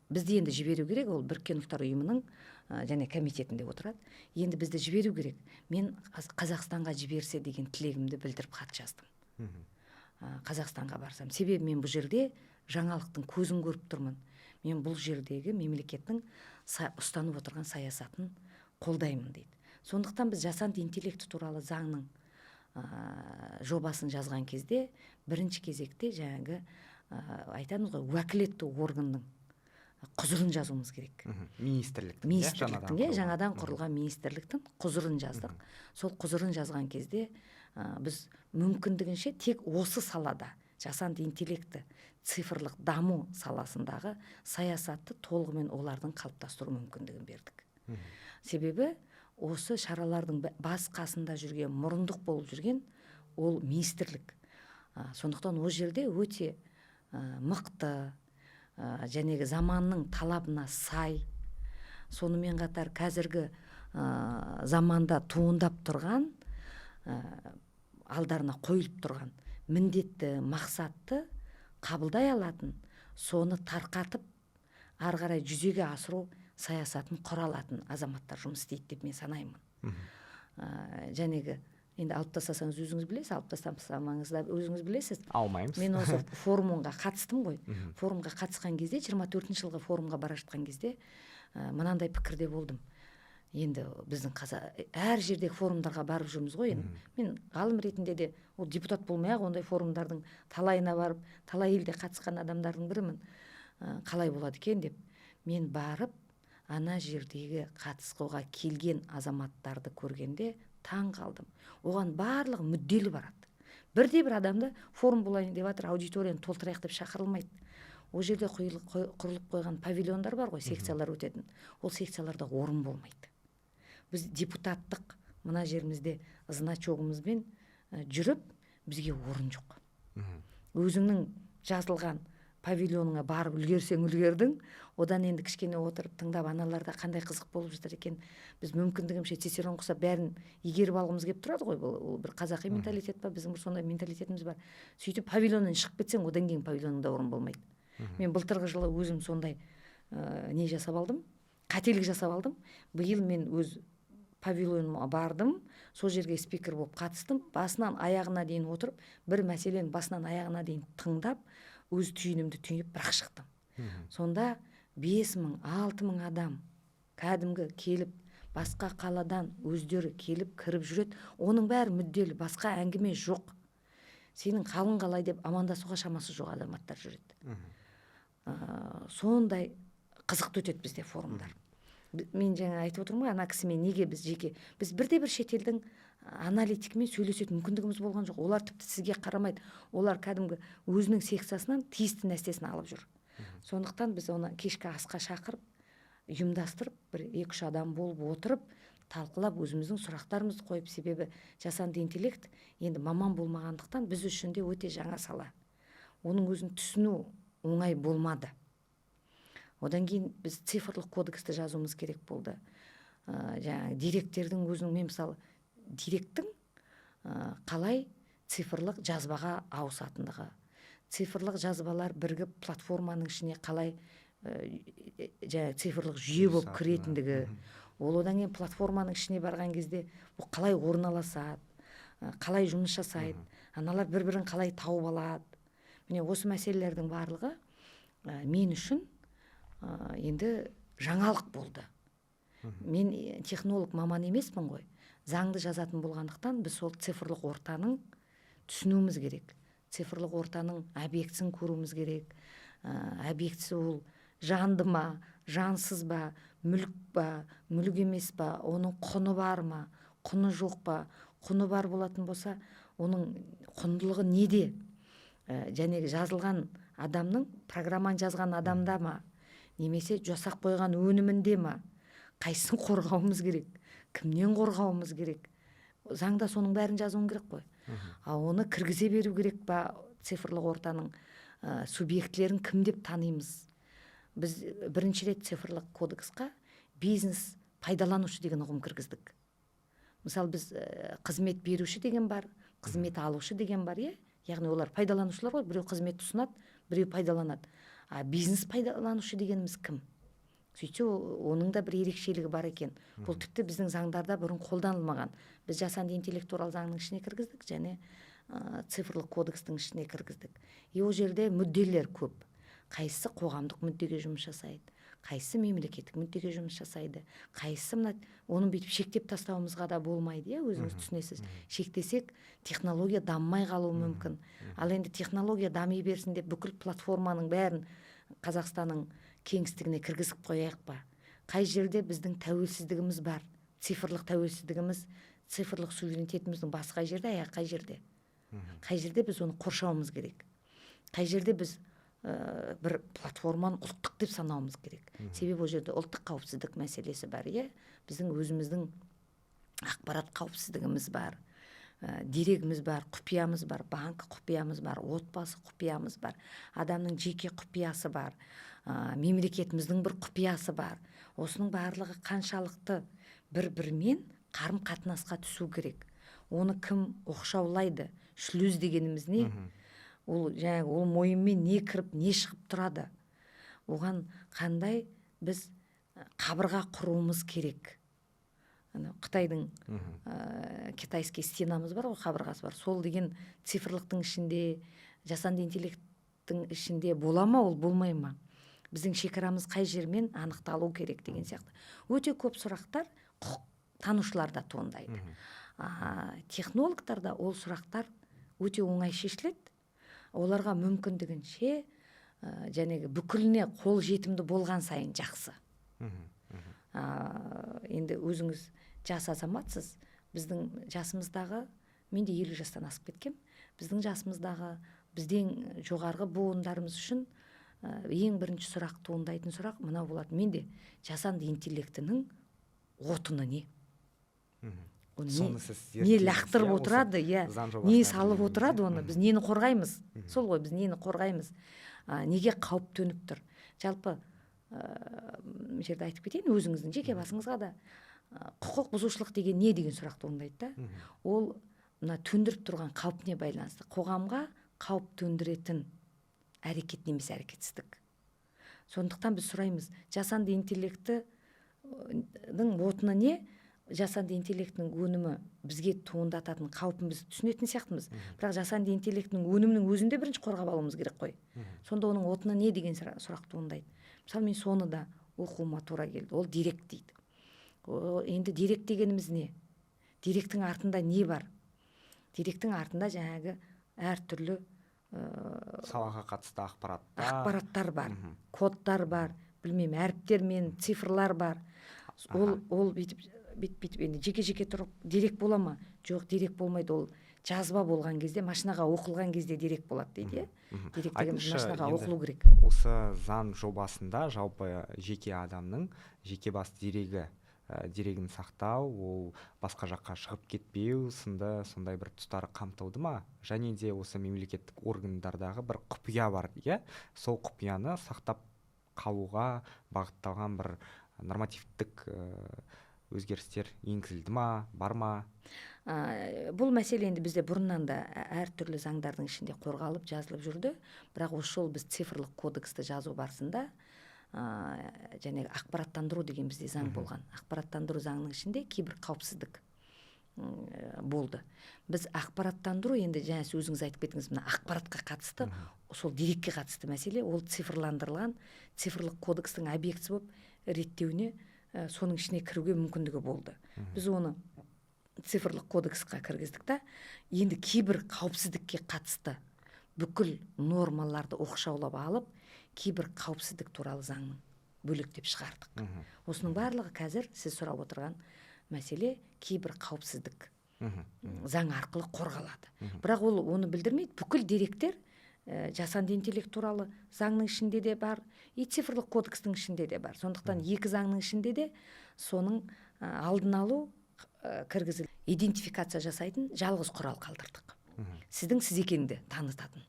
бізді енді жіберу керек. Ол Біріккен Ұлттар Ұйымының және комитетінде отырады. Енді бізді жіберу керек, мен Қазақстанға жіберсе деген тілегімді білдіріп хат жаздым. Қазақстанға барсам, себебі мен бұл жерде жаңалықтың көзін көріп тұрмын, мен бұл жердегі мемлекеттің ұстанып отырған саясатын қолдаймын дейді. Сондықтан біз жасанды интеллект туралы заңның жобасын жазған кезде бірінші кезекте жаңағы айтамыз ғой, уәкілетті органның құзырын жазуымыз керек. Министрліктің, иә, Министрліктің, иә, құрылған. Жаңадан құрылған министрліктің құзырын жаздық. Сол құзырын жазған кезде біз мүмкіндігінше тек осы салада, жасанды интеллекті, цифрлық даму саласындағы саясатты толығымен олардың қалыптастыру мүмкіндігін бердік. Себебі осы шаралардың бас қасында жүрген, мұрындық болып жүрген ол министрлік. Сондықтан ол жерде өте мықты жәнегі заманның талабына сай, сонымен қатар қазіргі заманда туындап тұрған, алдарына қойылып тұрған міндетті, мақсатты қабылдай алатын, соны тарқатып, ары қарай жүзеге асыру саясатын құра алатын азаматтар жұмыс істейді деп мен санаймын. Жәнегі енді алып тастасаңыз, өзіңіз білесіз, алып тастамасаңыз да, өзіңіз білесіз. Алмаймыз. Мен осы форумға қатыстым ғой. Форумға қатысқан кезде, 24 жылғы форумға бара жатқан кезде мынандай пікірде болдым. Енді біздің әр жердегі форумдарға барып жүрміз ғой. Енді мен ғалым ретінде де, ол депутат болмай ақ ондай форумдардың талайына барып, талай елде қатысқан адамдардың бірімін. Қалай болады екен деп мен барып, ана жердегі қатысуға келген азаматтарды көргенде таң қалдым. Оған барлығы мүдделі барады. Бірде бір адамды форум болайын деп жатыр, аудиторияны толтырайық деп шақырылмайды. Ол жерде құрылып қойған павильондар бар ғой, секциялар өтетін. Ол секцияларда орын болмайды. Біз депутаттық мына жерімізде значогымызбен жүріп, бізге орын жоқ. Өзіңнің жазылған павильоныңа барып үлгерсең, үлгердің. Одан енді кішкене отырып тыңдап, аналарда қандай қызық болып жатыр екен, біз мүмкіндігімше Цицерон құсап бәрін игеріп алғымыз келіп тұрады ғой. Бұл ол бір қазақи менталитет па, біздің бір сондай менталитетіміз бар. Сөйтіп павильоннан шығып кетсең, одан кейін павильоныңда орын болмайды. Мен былтырғы жылы өзім сондай не жасап алдым, қателік жасап алдым. Биыл мен өз павильоныма бардым, сол жерге спикер болып қатыстым. Басынан аяғына дейін отырып, бір мәселені басынан аяғына дейін тыңдап, өз түйінімді түйіп, бірақ шықтым. Сонда 5000, 6000 адам кәдімгі келіп, басқа қаладан өздері келіп кіріп жүреді. Оның бәрі мүдделі, басқа әңгіме жоқ. Сенің қалың қалай деп амандасуға шамасы жоқ азаматтар жүреді. Сондай қызықты өтеді бізде форумдар. Мен жаңа айтып отырмын ғой, ана кісімен неге біз жеке, біз бірде бір шетелдің аналитикімен сөйлесетін мүмкіндігіміз болған жоқ. Олар тіпті сізге қарамайды, олар кәдімгі өзінің секциясынан тиісті нәрсесін алып жүр. Сондықтан біз оны кешкі асқа шақырып, ұйымдастырып, бір екі үш адам болып отырып, талқылап, өзіміздің сұрақтарымызды қойып. Себебі жасанды интеллект енді маман болмағандықтан, біз үшін де өте жаңа сала, оның өзін түсіну оңай болмады. Одан кейін біз цифрлық кодексті жазуымыз керек болды. Жаңағы деректердің өзінің, мен мысалы деректің қалай Цифрлық жазбаға ауысатындығы, цифрлық жазбалар бірігіп платформаның ішіне қалай жаңағы цифрлық жүйе болып кіретіндігі, ол одан кейін платформаның ішіне барған кезде ол қалай орналасады, қалай жұмыс жасайды, аналар бір бірін қалай тауып алады. Міне, осы мәселелердің барлығы мен үшін енді жаңалық болды. Мен технолог маман емеспін ғой, заңды жазатын болғандықтан, біз сол цифрлық ортаның түсінуіміз керек, цифрлық ортаның объектісін көруіміз керек. Объектісі ол жанды ма, жансыз ба, мүлік па, мүлік емес па, оның құны бар ма, құны жоқ па, құны бар болатын болса, оның құндылығы неде, және жазылған адамның, программаны жазған адамда ма, немесе жасап қойған өнімінде ма, қайсысын қорғауымыз керек, кімнен қорғауымыз керек? Заңда соның бәрін жазуың керек қой. А оны кіргізе беру керек па? Цифрлық ортаның субъектілерін кім деп танимыз? Біз бірінші рет цифрлық кодексқа бизнес пайдаланушы деген ұғым кіргіздік. Мысалы, біз қызмет беруші деген бар, қызмет алушы деген бар, иә, яғни олар пайдаланушылар ғой: біреу қызмет ұсынады, біреу пайдаланады. А бизнес пайдаланушы дегеніміз кім? Сөйтсе, оның да бір ерекшелігі бар екен. Бұл тіпті біздің заңдарда бұрын қолданылмаған. Біз жасанды интеллект туралы заңның ішіне кіргіздік және цифрлық кодекстің ішіне кіргіздік. И ол жерде мүдделер көп: қайсысы қоғамдық мүддеге жұмыс жасайды, қайсысы мемлекеттік мүддеге жұмыс жасайды, қайсысы мына. Оны бүйтіп шектеп тастауымызға да болмайды, иә, өзіңіз түсінесіз. Шектесек, технология дамымай қалуы мүмкін. Ал енді технология дами берсін деп, бүкіл платформаның бәрін Қазақстанның кеңістігіне кіргізіп қояйық па? Қай жерде біздің тәуелсіздігіміз бар? Цифрлық тәуелсіздігіміз, цифрлық суверенитетіміздің басы қай жерде, аяғы қай жерде? Қай жерде біз оны қоршауымыз керек? Қай жерде біз бір платформаны ұлттық деп санауымыз керек? Себебі ол жерде ұлттық қауіпсіздік мәселесі бар, иә, біздің өзіміздің ақпарат қауіпсіздігіміз бар, дерегіміз бар, құпиямыз бар, банк құпиямыз бар, отбасы құпиямыз бар, адамның жеке құпиясы бар, мемлекетіміздің бір құпиясы бар. Осының барлығы қаншалықты бір бірімен қарым қатынасқа түсу керек? Оны кім оқшаулайды? Шлюз дегеніміз не? Ол жаңағы ол мойынмен не кіріп, не шығып тұрады? Оған қандай біз қабырға құруымыз керек? Ана Қытайдың китайский стенамыз бар ғой, қабырғасы бар. Сол деген цифрлықтың ішінде, жасанды интеллекттің ішінде бола ма, ол болмай ма? Біздің шекарамыз қай жермен анықталу керек деген сияқты өте көп сұрақтар құқық танушыларда туындайды. Технологтарда ол сұрақтар өте оңай шешіледі. Оларға мүмкіндігінше жәнегі бүкіліне қол жетімді болған сайын жақсы. Енді өзіңіз жас азаматсыз. Біздің жасымыздағы, мен де 50 жастан асып кеткем, біздің жасымыздағы, бізден жоғарғы буындарымыз үшін ең бірінші сұрақ, туындайтын сұрақ мынау болады менде: жасанды интеллектінің отыны не? Оны не, Соны сіз не зерттедіңіз, лақтырып иә, осы отырады, иә, заң не жобасын салып әзірлеген отырады? кезде? Оны біз нені қорғаймыз? Сол ғой, біз нені қорғаймыз, неге қауіп төніп тұр? Жалпы, мына жерде айтып кетейін өзіңіздің жеке басыңызға да, құқық бұзушылық деген не деген сұрақ туындайды да. Ол мына төндіріп тұрған қаупіне байланысты, қоғамға қауіп төндіретін әрекет немесе әрекетсіздік. Сондықтан біз сұраймыз: жасанды интеллектінің отыны не? Жасанды интеллектінің өнімі бізге туындататын қаупін біз түсінетін сияқтымыз, бірақ жасанды интеллектінің өнімінің өзін де бірінші қорғап алуымыз керек қой. Сонда оның отыны не деген сұрақ туындайды. Мысалы, мен соны да оқуыма тура келді. Ол дерек дейді. Енді дерек дегеніміз не? Деректің артында не бар? Деректің артында жаңағы әртүрлі салаға қатысты ақпараттар. Ақпараттар бар, кодтар бар, білмеймін, әріптер мен цифрлар бар. Ол бүйтіп бүйтіп бүйтіп енді жеке жеке тұрып дерек бола ма? Жоқ, дерек болмайды. Ол жазба болған кезде, машинаға оқылған кезде дерек болады дейді, иә. Дерек дегеніміз Айтыңызшы, машинаға енді оқылу керек. Осы заң жобасында жалпы жеке адамның жеке бас дерегі, дерегін сақтау, ол басқа жаққа шығып кетпеу сынды сондай бір тұстары қамтылды ма? Және де осы мемлекеттік органдардағы бір құпия бар, иә, сол құпияны сақтап қалуға бағытталған бір нормативтік Өзгерістер енгізілді ма, бар ма? Бұл мәселе енді бізде бұрыннан да әртүрлі заңдардың ішінде қорғалып, жазылып жүрді. Бірақ осы жолы біз цифрлық кодексті жазу барысында және ақпараттандыру деген бізде заң болған. Ақпараттандыру заңының ішінде кейбір қауіпсіздік болды. Біз ақпараттандыру, енді жаңа сіз өзіңіз айтып кеттіңіз, мына ақпаратқа қатысты, сол дерекке қатысты мәселе, ол цифрландырылған цифрлық кодекстің объектісі болып реттеуіне, соның ішіне кіруге мүмкіндігі болды. Біз оны цифрлық кодексқа кіргіздік та, енді кейбір қауіпсіздікке қатысты бүкіл нормаларды оқшаулап алып, кейбір қауіпсіздік туралы заңның бөлектеп шығардық. Осының барлығы қазір сіз сұрап отырған мәселе кейбір қауіпсіздік заң арқылы қорғалады. Бірақ ол оны білдірмейді. Бүкіл деректер жасанды интеллект туралы заңның ішінде де бар, и цифрлық кодекстің ішінде де бар. Сондықтан екі заңның ішінде де соның алдын алу кіргізілді. Идентификация жасайтын жалғыз құрал қалдырдық. Сіздің сіз екеніңді танытатын.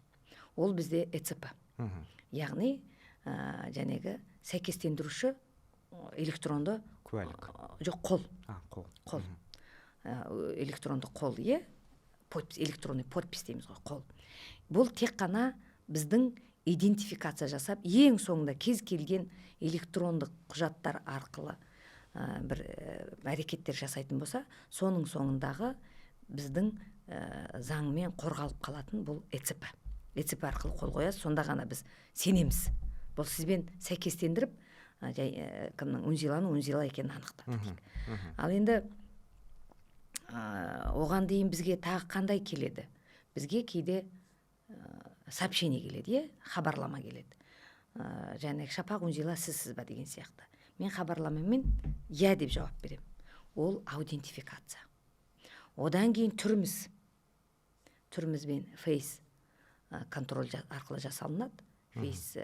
Ол бізде ЭЦП. Яғни жәнегі сәйкестендіруші электронды куәлік. Жоқ, қол. А, қол. Қол. Электронды қол, иә, подпись, электронный подпись дейміз ғой, қол. Бұл тек қана біздің идентификация жасап, ең соңында кез келген электрондық құжаттар арқылы бір әрекеттер жасайтын болса, соның соңындағы біздің заңмен қорғалып қалатын бұл ЭЦП. ЭЦП арқылы қол қоясыз, сонда ғана біз сенеміз. Бұл сізбен сәйкестендіріп, жай кімнің, Үнзиланың Үнзила екенін анықтады дейік. Ал енді оған дейін бізге тағы қандай келеді? Бізге кейде сообщение келеді, иә, хабарлама келеді. Және «Шапақ Үнзила сізсіз ба» деген сияқты. Мен хабарламамен «иә» деп жауап беремін. Ол аутентификация. Одан кейін түріміз, түрімізбен face контроль арқылы жасалынады, Face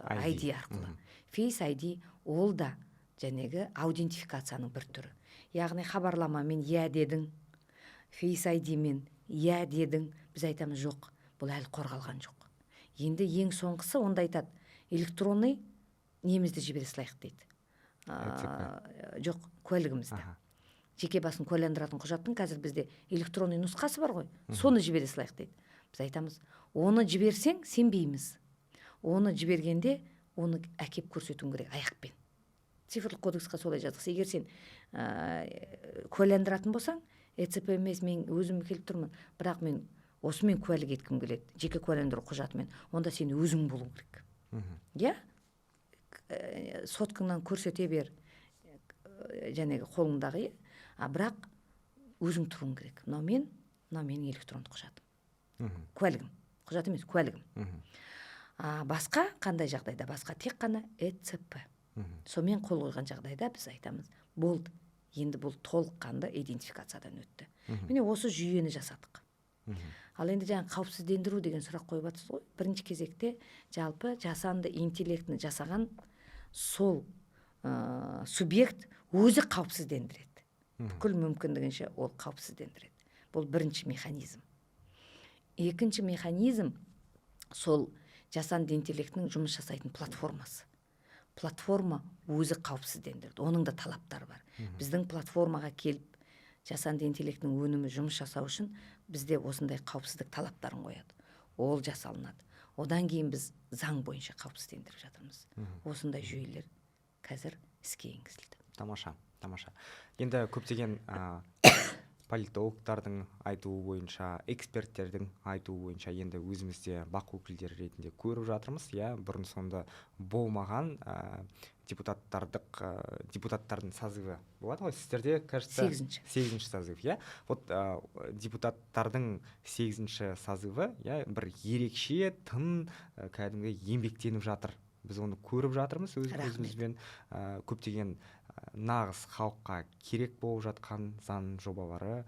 ID. ID арқылы. Face ID ол да жәнегі аутентификацияның бір түрі. Яғни хабарламамен иә дедің, Face ID мен иә дедің, біз айтамыз: жоқ, бұл әлі қорғалған жоқ. Енді ең соңғысы, онда айтады, электронный немізді жібере салайық дейді. Жоқ, куәлігімізді. Жеке басын куәландыратын құжаттың қазір бізде электронный нұсқасы бар ғой, соны жібере салайық дейді. Біз айтамыз: оны жіберсең, сенбейміз. Оны жібергенде оны әкеп көрсетуің керек аяқпен. Цифрлық кодексқа солай жаздық. Егер сен куәландыратын болсаң, ЭЦП емес, мен өзім келіп тұрмын, бірақ мен осымен куәлік еткім келеді, жеке куәландыру құжатымен, онда сен өзің болуың керек. Иә, соткаңнан көрсете бер, жәнегі қолыңдағы, иә, а бірақ өзің тұруың керек: мынау мен, мынау менің электрондық құжатым, куәлігім, құжат емес, куәлігім. А басқа қандай жағдайда? Басқа тек қана ЭЦП. Сонымен қол қойған жағдайда біз айтамыз: болды, енді бұл толыққанды идентификациядан өтті. Міне, осы жүйені жасадық. Ал енді жаңа қауіпсіздендіру деген сұрақ қойып жатсыз ғой. Бірінші кезекте жалпы жасанды интеллектіні жасаған сол субъект өзі қауіпсіздендіреді, бүкіл мүмкіндігінше ол қауіпсіздендіреді. Бұл бірінші механизм. Екінші механизм — сол жасанды интеллектінің жұмыс жасайтын платформасы. Платформа өзі қауіпсіздендірді, оның да талаптары бар. Біздің платформаға келіп жасанды интеллектінің өнімі жұмыс жасау үшін бізде осындай қауіпсіздік талаптарын қояды, ол жасалынады. Одан кейін біз заң бойынша қауіпсіздендіріп жатырмыз. Осындай жүйелер қазір іске енгізілді. Тамаша, тамаша. Енді көптеген политологтардың айтуы бойынша, эксперттердің айтуы бойынша, енді өзіміз де БАҚ өкілдері ретінде көріп жатырмыз, иә, бұрын соңды болмаған депутаттардың созывы болады ғой сіздерде, кажется. Сегізінші. Сегізінші созыв, иә. Вот депутаттардың сегізінші созывы, иә, бір ерекше тың, кәдімгі еңбектеніп жатыр. Біз оны көріп жатырмыз өз Рахмет. көзімізбен. Көптеген нағыз халыққа керек болып жатқан заң жобалары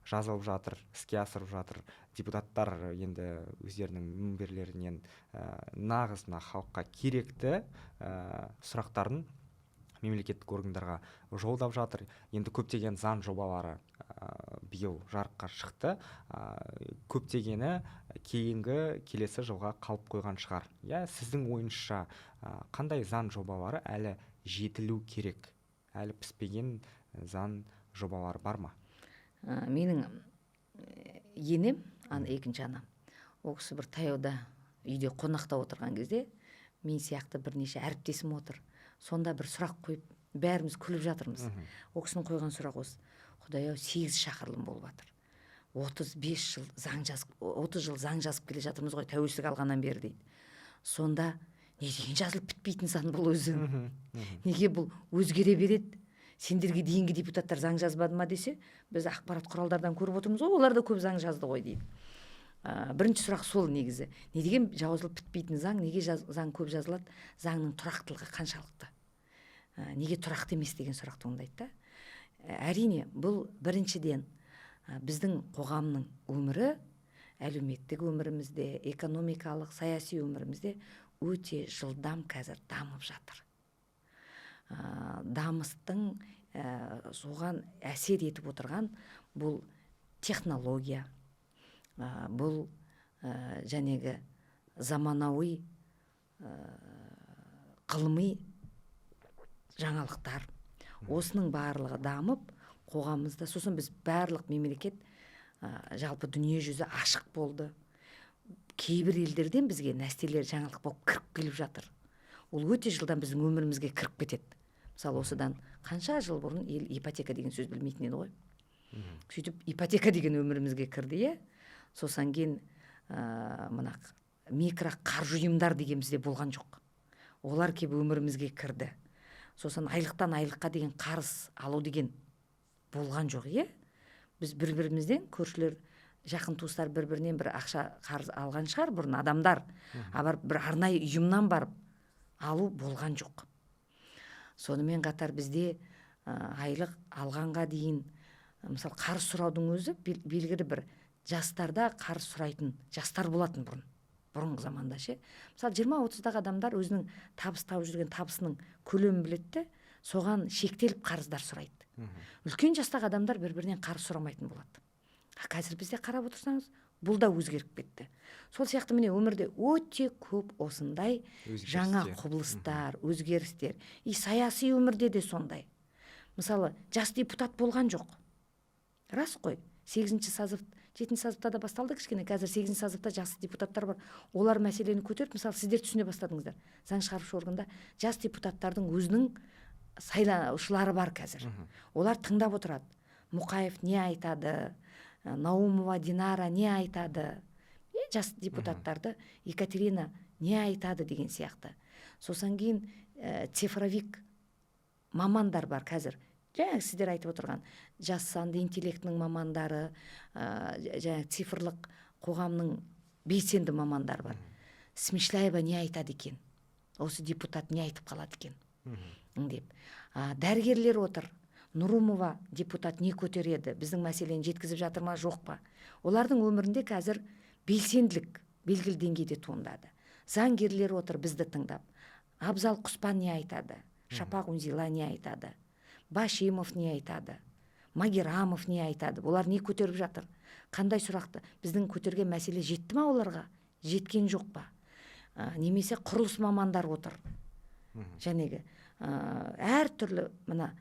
жазылып жатыр, іске асырып жатыр депутаттар. Енді өздерінің мінберлерінен нағыз мына халыққа керекті сұрақтарын мемлекеттік органдарға жолдап жатыр. Енді көптеген заң жобалары биыл жарыққа шықты, көптегені кейінгі келесі жылға қалып қойған шығар, иә. Сіздің ойыңызша, қандай заң жобалары әлі жетілу керек, әлі піспеген заң жобалары бар ма? Менің енем, екінші анам, ол кісі бір таяуда үйде қонақта отырған кезде мен сияқты бірнеше әріптесім отыр. Сонда бір сұрақ қойып, бәріміз күліп жатырмыз. Ол кісінің қойған сұрағы осы: құдай ау, 8 шақырылым болып жатыр, 35 жыл заң жазып, 30 жыл заң жазып келе жатырмыз ғой тәуелсіздік алғаннан бері дейді. Сонда не деген жазылып бітпейтін заң бұл өзі, неге бұл өзгере береді? Сендерге дейінгі депутаттар заң жазбады ма десе, біз ақпарат құралдардан көріп отырмыз ғой, олар да көп заң жазды ғой дейді. Бірінші сұрақ сол негізі. Не деген жазылып бітпейтін заң, неге заң көп жазылады, заңның тұрақтылығы қаншалықты, неге тұрақты емес деген сұрақ туындайды да. Әрине, бұл біріншіден біздің қоғамның өмірі, әлеуметтік өмірімізде, экономикалық, саяси өмірімізде өте жылдам қазір дамып жатыр. Дамыстың соған әсер етіп отырған бұл технология, бұл жәнегі заманауи ғылыми жаңалықтар. Осының барлығы дамып қоғамымызда, сосын біз барлық мемлекет, жалпы дүние жүзі ашық болды. Кейбір елдерден бізге нәрселер жаңалық болып кіріп келіп жатыр. Ол өте жылдам біздің өмірімізге кіріп кетеді. Мысалы, осыдан қанша жыл бұрын ел ипотека деген сөз білмейтін еді ғой. Сөйтіп ипотека деген өмірімізге кірді, иә. Сосын кейін мына микроқаржы ұйымдар деген бізде болған жоқ. Олар келіп өмірімізге кірді. Сосын айлықтан айлыққа деген қарыз алу деген болған жоқ, иә. Біз бір-бірімізден, көршілер, жақын туыстар бір-бірінен бір ақша қарыз алған шығар бұрын адамдар. А барып бір арнайы ұйымнан барып алу болған жоқ. Сонымен қатар бізде айлық алғанға дейін, мысалы, қарыз сұраудың өзі белгілі бір жастарда қарыз сұрайтын жастар болатын бұрын. Бұрынғы заманда ше. Мысалы, 20-30-дағы адамдар өзінің табыс тауып жүрген табысының көлемін біледі де, соған шектеліп қарыздар сұрайды. Үлкен жастағы адамдар бір-бірінен қарыз сұрамайтын болады. А қазір бізде қарап отырсаңыз, бұл да өзгеріп кетті. Сол сияқты міне өмірде өте көп осындай жаңа құбылыстар, өзгерістер. И саяси өмірде де сондай. Мысалы, жас депутат болған жоқ. Рас қой. 8-ші созыв, 7-ші созывта да басталды кішкене, қазір 8-ші созывта жас депутаттар бар. Олар мәселені көтеріп, мысалы, сіздер түсіне бастадыңыздар. Заң шығарушы органда жас депутаттардың өзінің сайлаушылары бар қазір. Олар тыңдап отырады. Мұқаев не айтады, Наумова Динара не айтады, жас депутаттарды Екатерина не айтады деген сияқты. Сосын кейін цифровик мамандар бар қазір. Жаңағы сіздер айтып отырған жасанды интеллектінің мамандары, жаңағы цифрлық қоғамның белсенді мамандары бар. Смышляева не айтады екен, осы депутат не айтып қалады екен деп. Дәрігерлер отыр. Нұрумова депутат не көтереді, біздің мәселені жеткізіп жатыр ма, жоқ па? Олардың өмірінде қазір белсенділік белгілі деңгейде туындады. Заңгерлер отыр бізді тыңдап. Абзал Құспан не айтады, Шапақ Үнзила не айтады, Башимов не айтады, Магерамов не айтады, олар не көтеріп жатыр, қандай сұрақты, біздің көтерген мәселе жетті ма оларға, жеткен жоқ па? Немесе құрылыс мамандары отыр. Жәнегі әртүрлі мына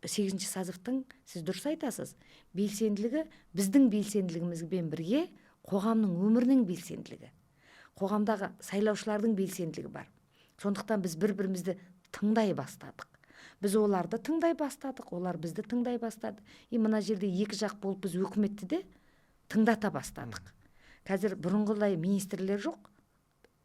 8-ші созывтың, сіз дұрыс айтасыз, белсенділігі біздің белсенділігімізбен бірге қоғамның өмірінің белсенділігі, қоғамдағы сайлаушылардың белсенділігі бар. Сондықтан біз бір-бірімізді тыңдай бастадық. Біз оларды тыңдай бастадық, олар бізді тыңдай бастады. И мына жерде екі жақ болып біз өкіметті де тыңдата бастадық. Қазір бұрынғыдай министрлер жоқ,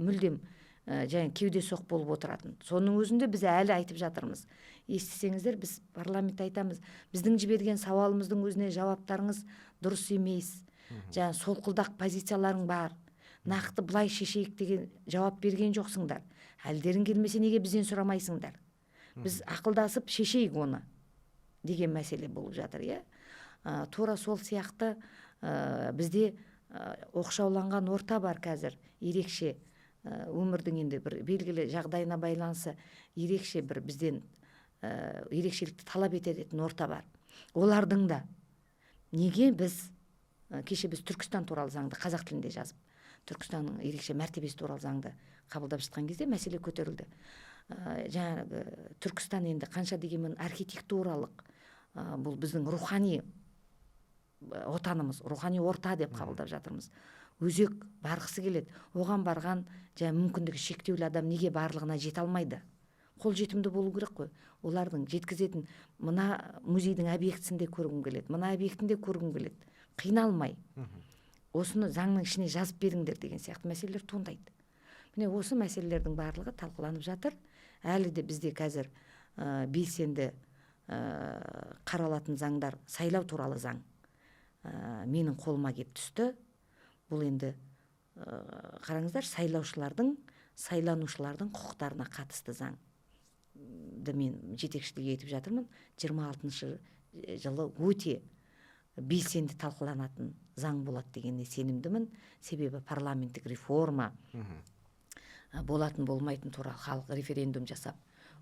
мүлдем және кеуде соқ болып отыратын. Соның өзінде біз әлі айтып жатырмыз. Естісеңіздер, біз парламентте айтамыз, біздің жіберген сауалымыздың өзіне жауаптарыңыз дұрыс емес. Жаңа солқылдақ позицияларың бар. Нақты былай шешейік деген жауап берген жоқсыңдар. Әлдерің келмесе неге бізден сұрамайсыңдар? Біз ақылдасып шешейік оны деген мәселе болып жатыр, иә. Тура сол сияқты бізде оқшауланған орта бар қазір, ерекше өмірдің енді бір белгілі жағдайына байланысты ерекше бір бізден ерекшелікті талап ететін орта бар. Олардың да неге біз кеше біз Түркістан туралы заңды қазақ тілінде жазып, Түркістанның ерекше мәртебесі туралы заңды қабылдап жатқан кезде мәселе көтерілді. Жаңағы Түркістан енді қанша дегенмен архитектуралық, бұл біздің рухани отанымыз, рухани орта деп қабылдап жатырмыз. Өзек барғысы келеді. Оған барған жаңа мүмкіндігі шектеулі адам неге барлығына жете алмайды? Қол жетімді болу керек қой. Олардың жеткізетін мына музейдің объектісін де көргім келеді, мына объектін де көргім келеді, қиналмай. Осыны заңның ішіне жазып беріңдер деген сияқты мәселелер туындайды. Міне, осы мәселелердің барлығы талқыланып жатыр. Әлі де бізде қазір белсенді қаралатын заңдар, сайлау туралы заң менің қолыма кеп түсті. Бұл енді қараңыздар, сайлаушылардың, сайланушылардың құқықтарына қатысты заңды мен жетекшілік етіп жатырмын. 26 жылы өте белсенді талқыланатын заң болады дегеніне сенімдімін. Себебі парламенттік реформа болатын болмайтын туралы халық референдум жасап,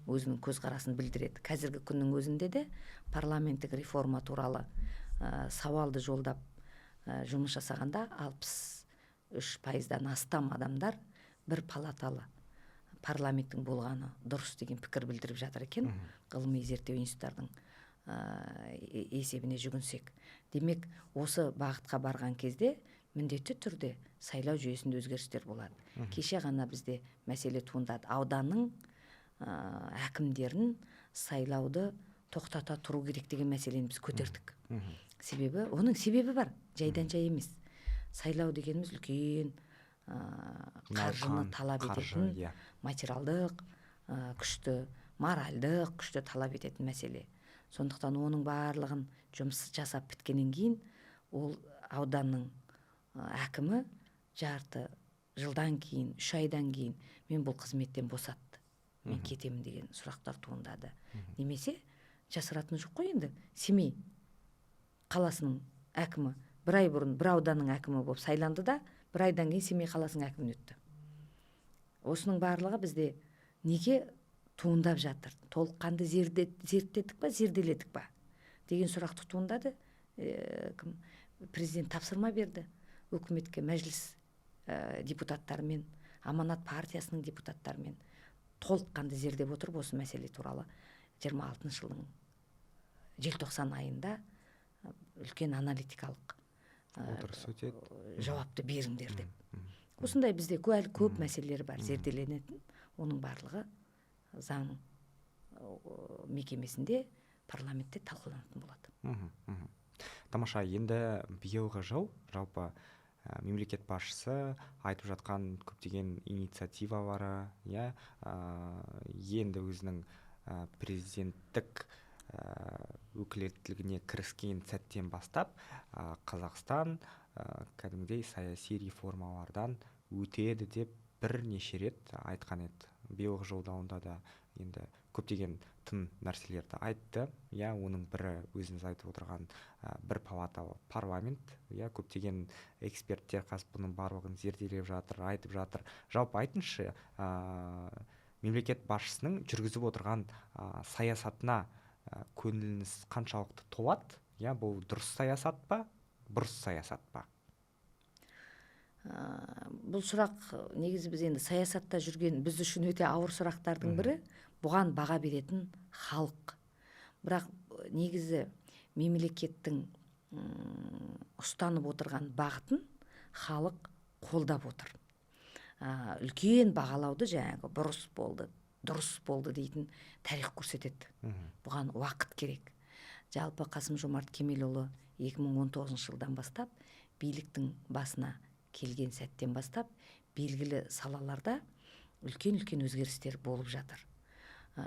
өзінің көзқарасын білдіреді. Қазіргі күннің өзінде де парламенттік реформа туралы сауалды жолдап, жұмыс жасағанда 63%-дан астам адамдар бір палаталы парламенттің болғаны дұрыс деген пікір білдіріп жатыр екен. Ғылыми зерттеу институттардың есебіне жүгінсек, демек, осы бағытқа барған кезде міндетті түрде сайлау жүйесінде өзгерістер болады. Кеше ғана бізде мәселе туындады: ауданның әкімдерін сайлауды тоқтата тұру керек деген мәселені біз көтердік. Себебі оның себебі бар, жайдан жай емес. Сайлау дегеніміз үлкен қаржыны Науқан, талап қаржы, ететін, материалдық күшті, моральдық күшті талап ететін мәселе. Сондықтан оның барлығын жұмыс жасап біткеннен кейін ол ауданның әкімі жарты жылдан кейін, 3 айдан кейін мен бұл қызметтен босатты, мен кетемін деген сұрақтар туындады. Немесе жасыратыны жоқ қой енді, Семей қаласының әкімі бір ай бұрын бір ауданның әкімі болып сайланды да, бір айдан кейін Семей қаласының әкіміне өтті. Осының барлығы бізде неге туындап жатыр? Толыққанды зерттедік па, зерделедік па деген сұрақ туындады. Кім, президент тапсырма берді өкіметке, мәжіліс депутаттарымен, Аманат партиясының депутаттарымен толыққанды зерделеп отырып, осы мәселе туралы 26 жылдың желтоқсан айында үлкен аналитикалық отырыс өтеді. Жауапты беріңдер деп. Осындай бізде әлі көп мәселелер бар зерделенетін. Оның барлығы заң мекемесінде, парламентте талқыланатын болады. мхм мхм тамаша Енді биылғы жыл жалпы мемлекет басшысы айтып жатқан көптеген инициативалары, иә, енді өзінің президенттік өкілеттілігіне кіріскен сәттен бастап Қазақстан кәдімгідей саяси реформалардан өтеді деп бірнеше рет айтқан еді. Биылғы жолдауында да енді көптеген тың нәрселерді айтты, иә. Оның бірі өзіңіз айтып отырған бір палаталы парламент, иә. Көптеген эксперттер қазір бұның барлығын зерделеп жатыр, айтып жатыр. Жалпы айтыңызшы, мемлекет басшысының жүргізіп отырған саясатына көңіліңіз қаншалықты толады, иә? Бұл дұрыс саясат па, бұрыс саясат па? Бұл сұрақ негізі біз енді саясатта жүрген біз үшін өте ауыр сұрақтардың бірі. Бұған баға беретін халық. Бірақ негізі мемлекеттің ұстанып отырған бағытын халық қолдап отыр. Үлкен бағалауды жаңағы бұрыс болды, дұрыс болды дейтін тарих көрсетеді. Бұған уақыт керек. Жалпы Қасым Жомарт Кемелұлы 2019 жылдан бастап, биліктің басына келген сәттен бастап, белгілі салаларда үлкен үлкен өзгерістер болып жатыр.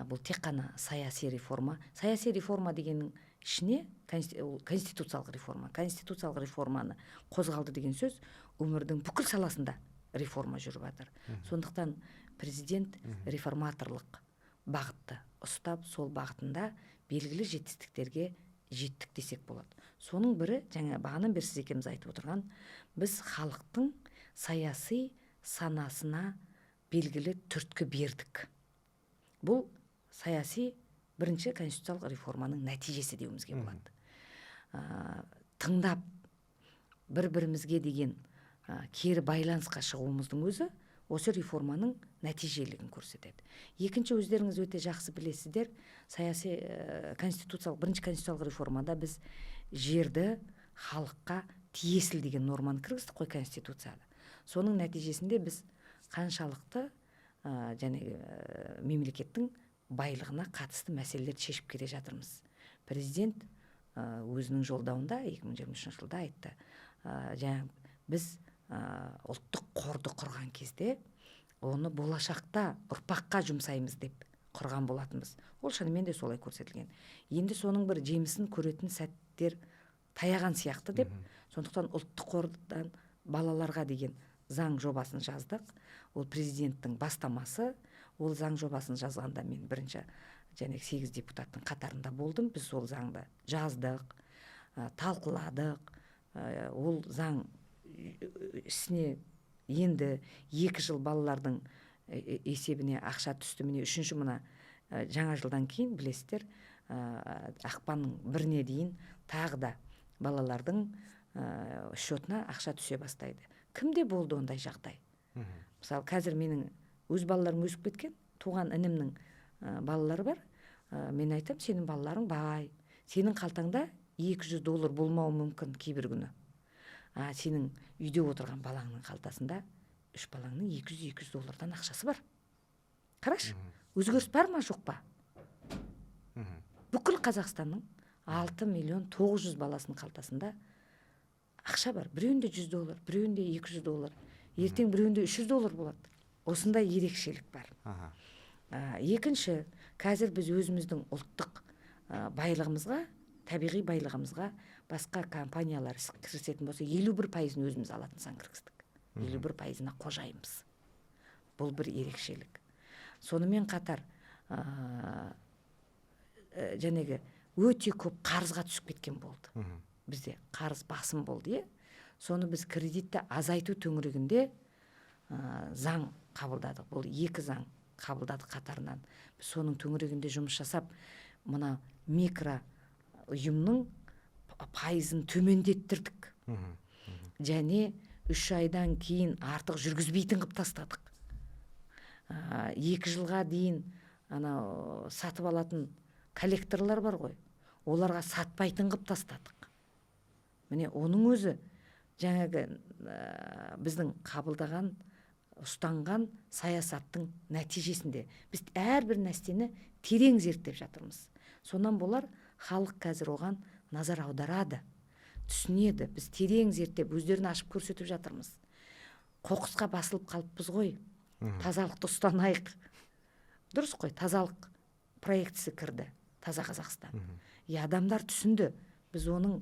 Бұл тек қана саяси реформа. Саяси реформа дегеннің ішіне ол конституциялық реформа. Конституциялық реформаны қозғалды деген сөз, өмірдің бүкіл саласында реформа жүріп жатыр. Сондықтан президент реформаторлық бағытты ұстап, сол бағытында белгілі жетістіктерге жеттік десек болады. Соның бірі жаңа бағанадан бері сіз екеуміз айтып отырған, біз халықтың саяси санасына белгілі түрткі бердік. Бұл саяси бірінші конституциялық реформаның нәтижесі деуімізге болады. Тыңдап, бір бірімізге деген кері байланысқа шығуымыздың өзі Осы реформаның нәтижелігін көрсетеді. Екінші, өздеріңіз өте жақсы білесіздер, саяси конституциялық, бірінші конституциялық реформада біз жерді халыққа тиесілі деген норманы кіргіздік қой конституцияда. Соның нәтижесінде біз қаншалықты және мемлекеттің байлығына қатысты мәселелерді шешіп келе жатырмыз. Президент өзінің жолдауында 2023 жылда айтты, жаңа біз ұлттық қорды құрған кезде оны болашақта ұрпаққа жұмсаймыз деп құрған болатынбыз. Ол шынымен де солай көрсетілген. Енді соның бір жемісін көретін сәттер таяған сияқты деп, сондықтан ұлттық қордан балаларға деген заң жобасын жаздық. Ол президенттің бастамасы. Ол заң жобасын жазғанда мен бірінші және 8 депутаттың қатарында болдым. Біз сол заңды жаздық, талқыладық. Ол заң ісіне енді 2 жыл балалардың есебіне ақша түсті. Міне, үшінші мына жаңа жылдан кейін, білесіздер, ақпанның 1-іне дейін тағы да балалардың счетына ақша түсе бастайды. Кімде болды ондай жағдай? Мысалы, қазір менің өз балаларым өсіп кеткен, туған інімнің балалары бар. Мен айтам, сенің балаларың бай, сенің қалтаңда 200 доллар болмауы мүмкін кейбір күні, а сенің үйде отырған балаңның қалтасында үш балаңның 200-200 доллардан ақшасы бар. Қарашы, өзгеріс бар ма, жоқ па? Бүкіл Қазақстанның 6 миллион 900 баласының қалтасында ақша бар. Біреуінде 100 доллар, біреуінде 200 доллар, ертең біреуінде 300 доллар болады. Осындай ерекшелік бар. Екінші, қазір біз өзіміздің ұлттық байлығымызға, табиғи байлығымызға басқа компаниялар кірісетін болса, 51%-ын өзіміз алатын заң кіргіздік. 51%-ына қожайынбыз. Бұл бір ерекшелік. Сонымен қатар жәнегі өте көп қарызға түсіп кеткен болды. Бізде қарыз басым болды, иә. Соны біз кредитті азайту төңірегінде заң қабылдадық. Бұл екі заң қабылдадық қатарынан. Біз соның төңірегінде жұмыс жасап, мына микро ұйымның пайызын төмендеттірдік және 3 айдан кейін артық жүргізбейтін қылып тастадық. 2 жылға дейін анау сатып алатын коллекторлар бар ғой, оларға сатпайтын қылып тастадық. Міне, оның өзі жаңағы біздің қабылдаған, ұстанған саясаттың нәтижесінде. Біз әрбір нәрсені терең зерттеп жатырмыз. Сонан болар, халық қазір оған назар аударады, түсінеді. Біз терең зерттеп, өздерін ашып көрсетіп жатырмыз. Қоқысқа басылып қалыппыз ғой, тазалықты ұстанайық. Дұрыс қой, тазалық проектісі кірді, «Таза Қазақстан». И адамдар түсінді. Біз оның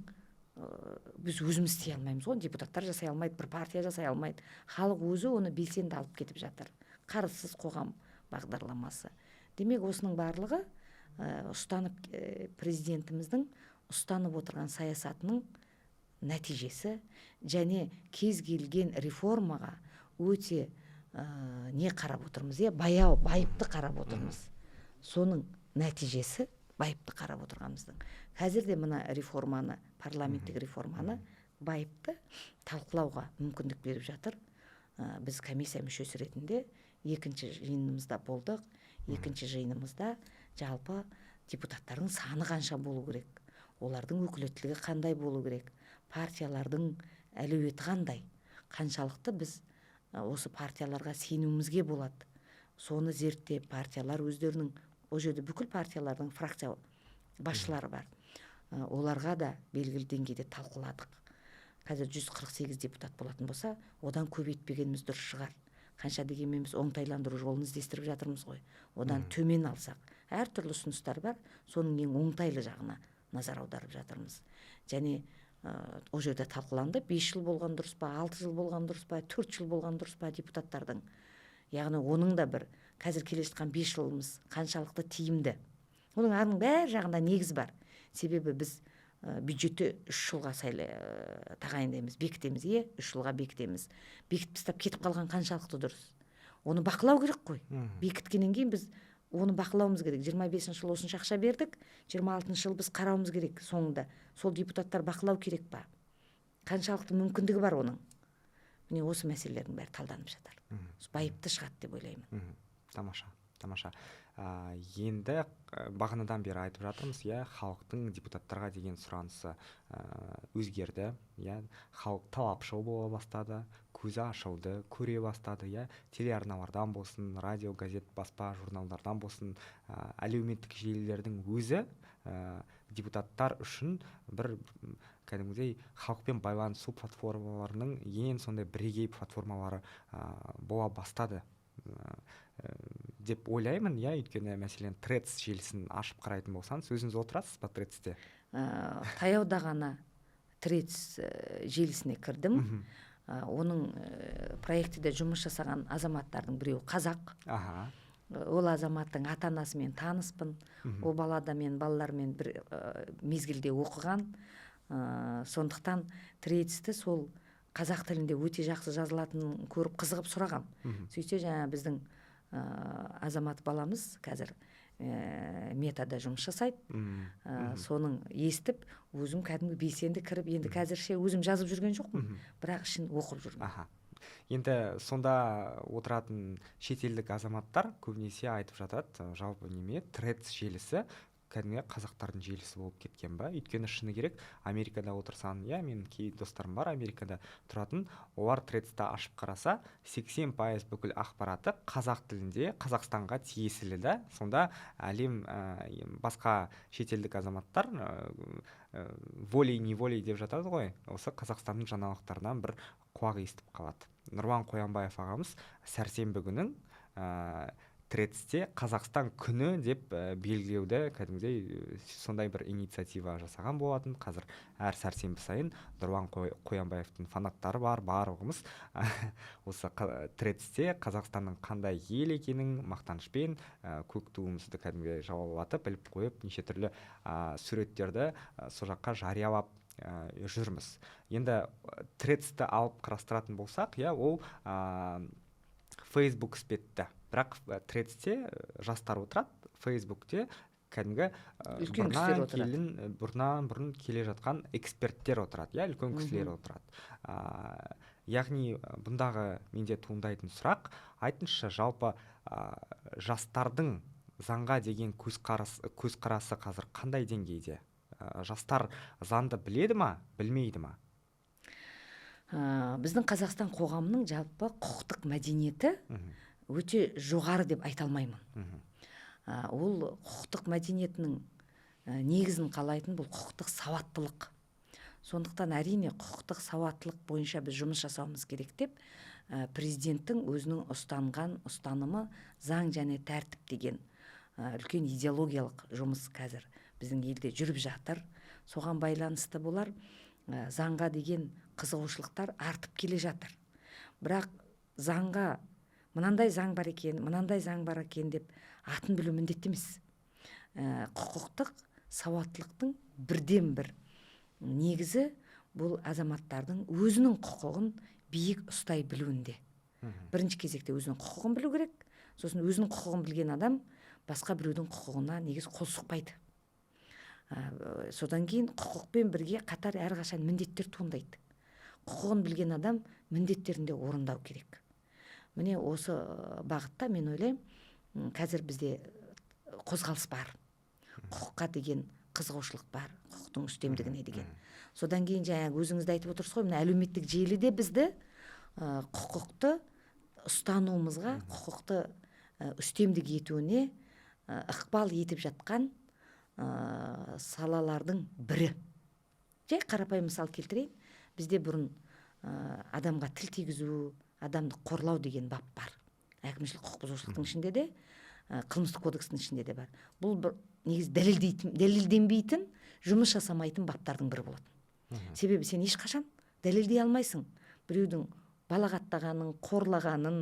біз өзіміз істей алмаймыз ғой, депутаттар жасай алмайды, бір партия жасай алмайды, халық өзі оны белсенді алып кетіп жатыр. «Қарызсыз қоғам» бағдарламасы. Демек, осының барлығы ұстанып, президентіміздің ұстанып отырған саясатының нәтижесі. Және кез келген реформаға өте не қарап отырмыз, иә, баяу, байыпты қарап отырмыз. Соның нәтижесі, байыпты қарап отырғанымыздың. Қазір де мына реформаны, парламенттік реформаны байыпты талқылауға мүмкіндік беріп жатыр. Біз комиссия мүшесі ретінде екінші жиынымызда болдық. Екінші жиынымызда жалпы депутаттардың саны қанша болу керек, олардың өкілеттілігі қандай болу керек, партиялардың әлеуеті қандай, қаншалықты біз осы партияларға сенуімізге болады, соны зерттеп, партиялар өздерінің, ол жерде бүкіл партиялардың фракция басшылары бар, оларға да белгілі деңгейде талқыладық. Қазір 148 депутат болатын болса, одан көбейтпегеніміз дұрыс шығар. Қанша дегенмен біз оңтайландыру жолын іздестіріп жатырмыз ғой. Одан төмен алсақ, әртүрлі ұсыныстар бар, соның ең оңтайлы жағына назар аударып жатырмыз. Және ол жерде талқыланды: 5 жыл болған дұрыс па, 6 жыл болған дұрыс па, 4 жыл болған дұрыс па депутаттардың. Яғни оның да бір қазір келе жатқан 5 жылымыз қаншалықты тиімді, оның аның бәр жағында негіз бар. Себебі біз бюджетті 3 жылға тағайындаймыз, бекітеміз, иә, 3 жылға бекітеміз. Бекітіп тастап кетіп қалған қаншалықты дұрыс? Оны бақылау керек қой. Бекіткеннен кейін біз оны бақылауымыз керек. 25-жылы осынша ақша бердік, 26-жылы біз қарауымыз керек. Соңында сол депутаттар бақылау керек па, қаншалықты мүмкіндігі бар оның? Міне, осы мәселелердің бәрі талданып жатыр. Байыпты шығады деп ойлаймын. Тамаша, тамаша. Енді бағанадан бері айтып жатырмыз, иә, халықтың депутаттарға деген сұранысы өзгерді, иә, халық талапшыл бола бастады, көзі ашылды, көре бастады, иә, телеарналардан болсын, радио, газет, баспа, журналдардан болсын, әлеуметтік желілердің өзі депутаттар үшін бір кәдімгідей халықпен байланысу платформаларының ең сондай бірегей платформалары бола бастады деп ойлаймын, иә. Өйткені, мәселен, Threads желісін ашып қарайтын болсаңыз, өзіңіз отырасыз ба Threads-те? Таяуда ғана Threads желісіне кірдім. Оның проектіде жұмыс жасаған азаматтардың біреуі қазақ. Ол азаматтың ата анасымен таныспын. Ол бала да мен балалармен бір мезгілде оқыған. Сондықтан Threads-ті сол қазақ тілінде өте жақсы жазылатынын көріп, қызығып сұрағам. Сөйтсе, жаңа біздің азамат баламыз қазір Метада жұмыс жасайды. Соның естіп, өзім кәдімгі белсенді кіріп, енді қазірше өзім жазып жүрген жоқпын, бірақ ішін оқып жүрмін. Енді сонда отыратын шетелдік азаматтар көбінесе айтып жатады, жалпы неме, Threads желісі кәдімгі қазақтардың желісі болып кеткен ба? Өйткені шыны керек, Америкада отырсаң, иә, менің кей достарым бар Америкада тұратын, олар Threads-ті ашып қараса, 80% бүкіл ақпараты қазақ тілінде, Қазақстанға тиесілі да. Сонда әлем басқа шетелдік азаматтар волей неволей деп жатады ғой, осы Қазақстанның жаңалықтарынан бір құлақ естіп қалады. Нұрлан Қоянбаев ағамыз сәрсенбі күнін Threads-те Қазақстан күні деп белгілеуді кәдімгідей сондай бір инициатива жасаған болатын. Қазір әр сәрсенбі сайын Нұрлан Қоянбаевтың фанаттары бар, барлығымыз осы Threads-те Қазақстанның қандай ел екенін мақтанышпен көк туымызды кәдімгідей жалаулатып, іліп қойып, неше түрлі суреттерді сол жаққа жариялап жүрміз. Енді Threads-ті алып қарастыратын болсақ, иә, ол Facebook іспетті, бірақ Threads-те жастар отырады, Фейсбукте кәдімгі үлкен кісілер отырады. Бұрыннан бұрын келе жатқан эксперттер отырады, иә, үлкен кісілер отырады. Яғни бұндағы менде туындайтын сұрақ: айтыңызшы, жалпы жастардың заңға деген көзқарасы қазір қандай деңгейде? Жастар заңды біледі ма, білмейді ма? Біздің Қазақстан қоғамының жалпы құқықтық мәдениеті өте жоғары деп айта алмаймын. Ол құқықтық мәдениетінің негізін қалайтын бұл құқықтық сауаттылық. Сондықтан, әрине, құқықтық сауаттылық бойынша біз жұмыс жасауымыз керек деп президенттің өзінің ұстанған ұстанымы заң және тәртіп деген үлкен идеологиялық жұмыс қазір біздің елде жүріп жатыр. Соған байланысты болар, заңға деген қызығушылықтар артып келе жатыр. Бірақ заңға мынандай заң бар екен, мынандай заң бар екен деп атын білу міндетті емес. Құқықтық сауаттылықтың бірден бір негізі бұл азаматтардың өзінің құқығын биік ұстай білуінде. Бірінші кезекте өзінің құқығын білу керек. Сосын өзінің құқығын білген адам басқа біреудің құқығына негізі қол сұқпайды. Содан кейін құқықпен бірге қатар әрқашан міндеттер туындайды. Құқығын білген адам міндеттерін де орындау керек. Міне, осы бағытта мен ойлаймын, қазір бізде қозғалыс бар, құқыққа деген қызығушылық бар, құқықтың үстемдігіне деген. Содан кейін жаңағы өзіңіз де айтып отырсыз ғой, мына әлеуметтік желіде бізді құқықты ұстануымызға, құқықты үстемдік етуіне ықпал етіп жатқан салалардың бірі. Жай қарапайым мысал келтірейін. Бізде бұрын адамға тіл тигізу, адамды қорлау деген бап бар әкімшілік құқық бұзушылықтың ішінде де, қылмыстық кодекстің ішінде де бар. Бұл бір негізі дәлелдейтін, дәлелденбейтін, жұмыс жасамайтын баптардың бірі болатын. Себебі сен ешқашан дәлелдей алмайсың біреудің балағаттағанын, қорлағанын,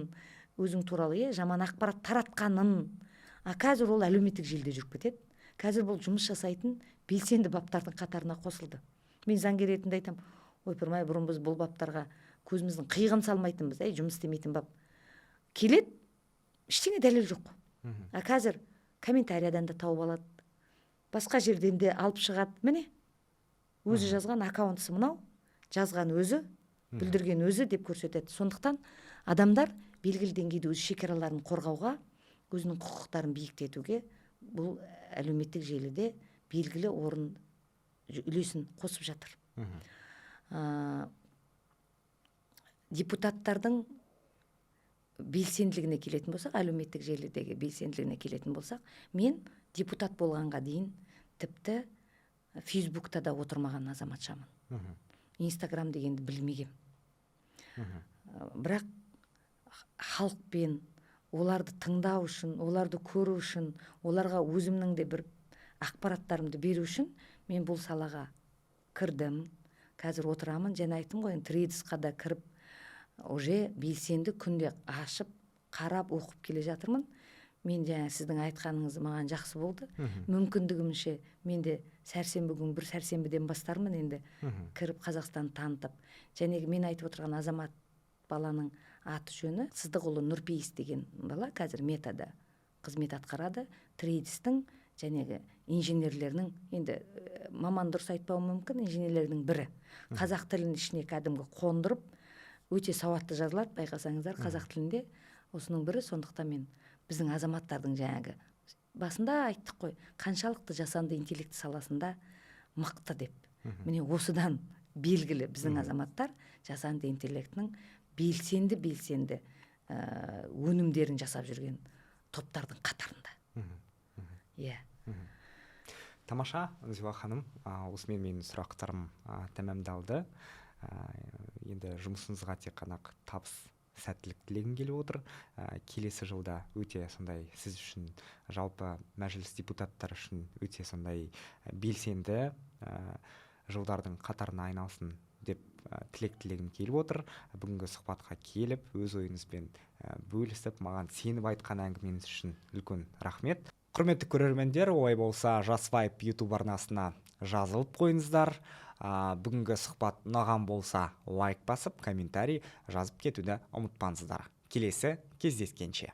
өзің туралы, иә, жаман ақпарат таратқанын. А қазір ол әлеуметтік желіде жүріп кетеді. Қазір бұл жұмыс жасайтын белсенді баптардың қатарына қосылды. Мен заңгер ретінде айтамын: ойпырмай, бұрын біз бұл баптарға көзіміздің қиығын салмайтынбыз, әй, жұмыс істемейтін бап келеді, ештеңе дәлел жоқ. А қазір комментариядан да тауып алады, басқа жерден де алып шығады. Міне, өзі жазған аккаунтысы мынау, жазған өзі. Бүлдірген өзі деп көрсетеді. Сондықтан адамдар белгілі деңгейде өз шекараларын қорғауға, өзінің құқықтарын биіктетуге бұл әлеуметтік желіде белгілі орын, үлесін қосып жатыр. Депутаттардың белсенділігіне келетін болсақ, әлеуметтік желідегі белсенділігіне келетін болсақ, мен депутат болғанға дейін тіпті Фейсбукта да отырмаған азаматшамын. Инстаграм дегенді білмегем. Бірақ халықпен, оларды тыңдау үшін, оларды көру үшін, оларға өзімнің де бір ақпараттарымды беру үшін мен бұл салаға кірдім. Қазір отырамын және айттым ғой, енді Тредсқа да кіріп, уже белсенді күнде ашып, қарап, оқып келе жатырмын. Мен жаңа сіздің айтқаныңыз маған жақсы болды. Мүмкіндігімше мен де сәрсенбі күн, бір сәрсенбіден бастармын енді кіріп, Қазақстанды танытып. Және мен айтып отырған азамат баланың аты жөні Сыздықұлы Нұрпейіс деген бала қазір Метада қызмет атқарады. Тредстің жәнегі инженерлерінің, енді маман дұрыс айтпауым мүмкін, инженерлердің бірі. Қазақ тілін ішіне кәдімгі қондырып, өте сауатты жазылады, байқасаңыздар, қазақ тілінде, осының бірі. Сондықтан мен біздің азаматтардың, жаңағы басында айттық қой, қаншалықты жасанды интеллект саласында мықты деп, міне, осыдан белгілі: біздің азаматтар жасанды интеллектінің белсенді өнімдерін жасап жүрген топтардың қатарында, иә. Тамаша, Зила ханым, осымен менің сұрақтарым тәмамдалды. Енді жұмысыңызға тек қана табыс, сәттілік тілегім келіп отыр. Келесі жылда өте сондай сіз үшін, жалпы Мәжіліс депутаттары үшін өте сондай белсенді жылдардың қатарына айналсын деп тілек тілегім келіп отыр. Бүгінгі сұхбатқа келіп, өз ойыңызбен бөлісіп, маған сеніп айтқан әңгімеңіз үшін үлкен рахмет. Құрметті көрермендер, олай болса, Жас Вайб Ютуб арнасына жазылып қойыңыздар. Бүгінгі сұхбат ұнаған болса, лайк басып, комментарий жазып кетуді ұмытпаңыздар. Келесі кездескенше.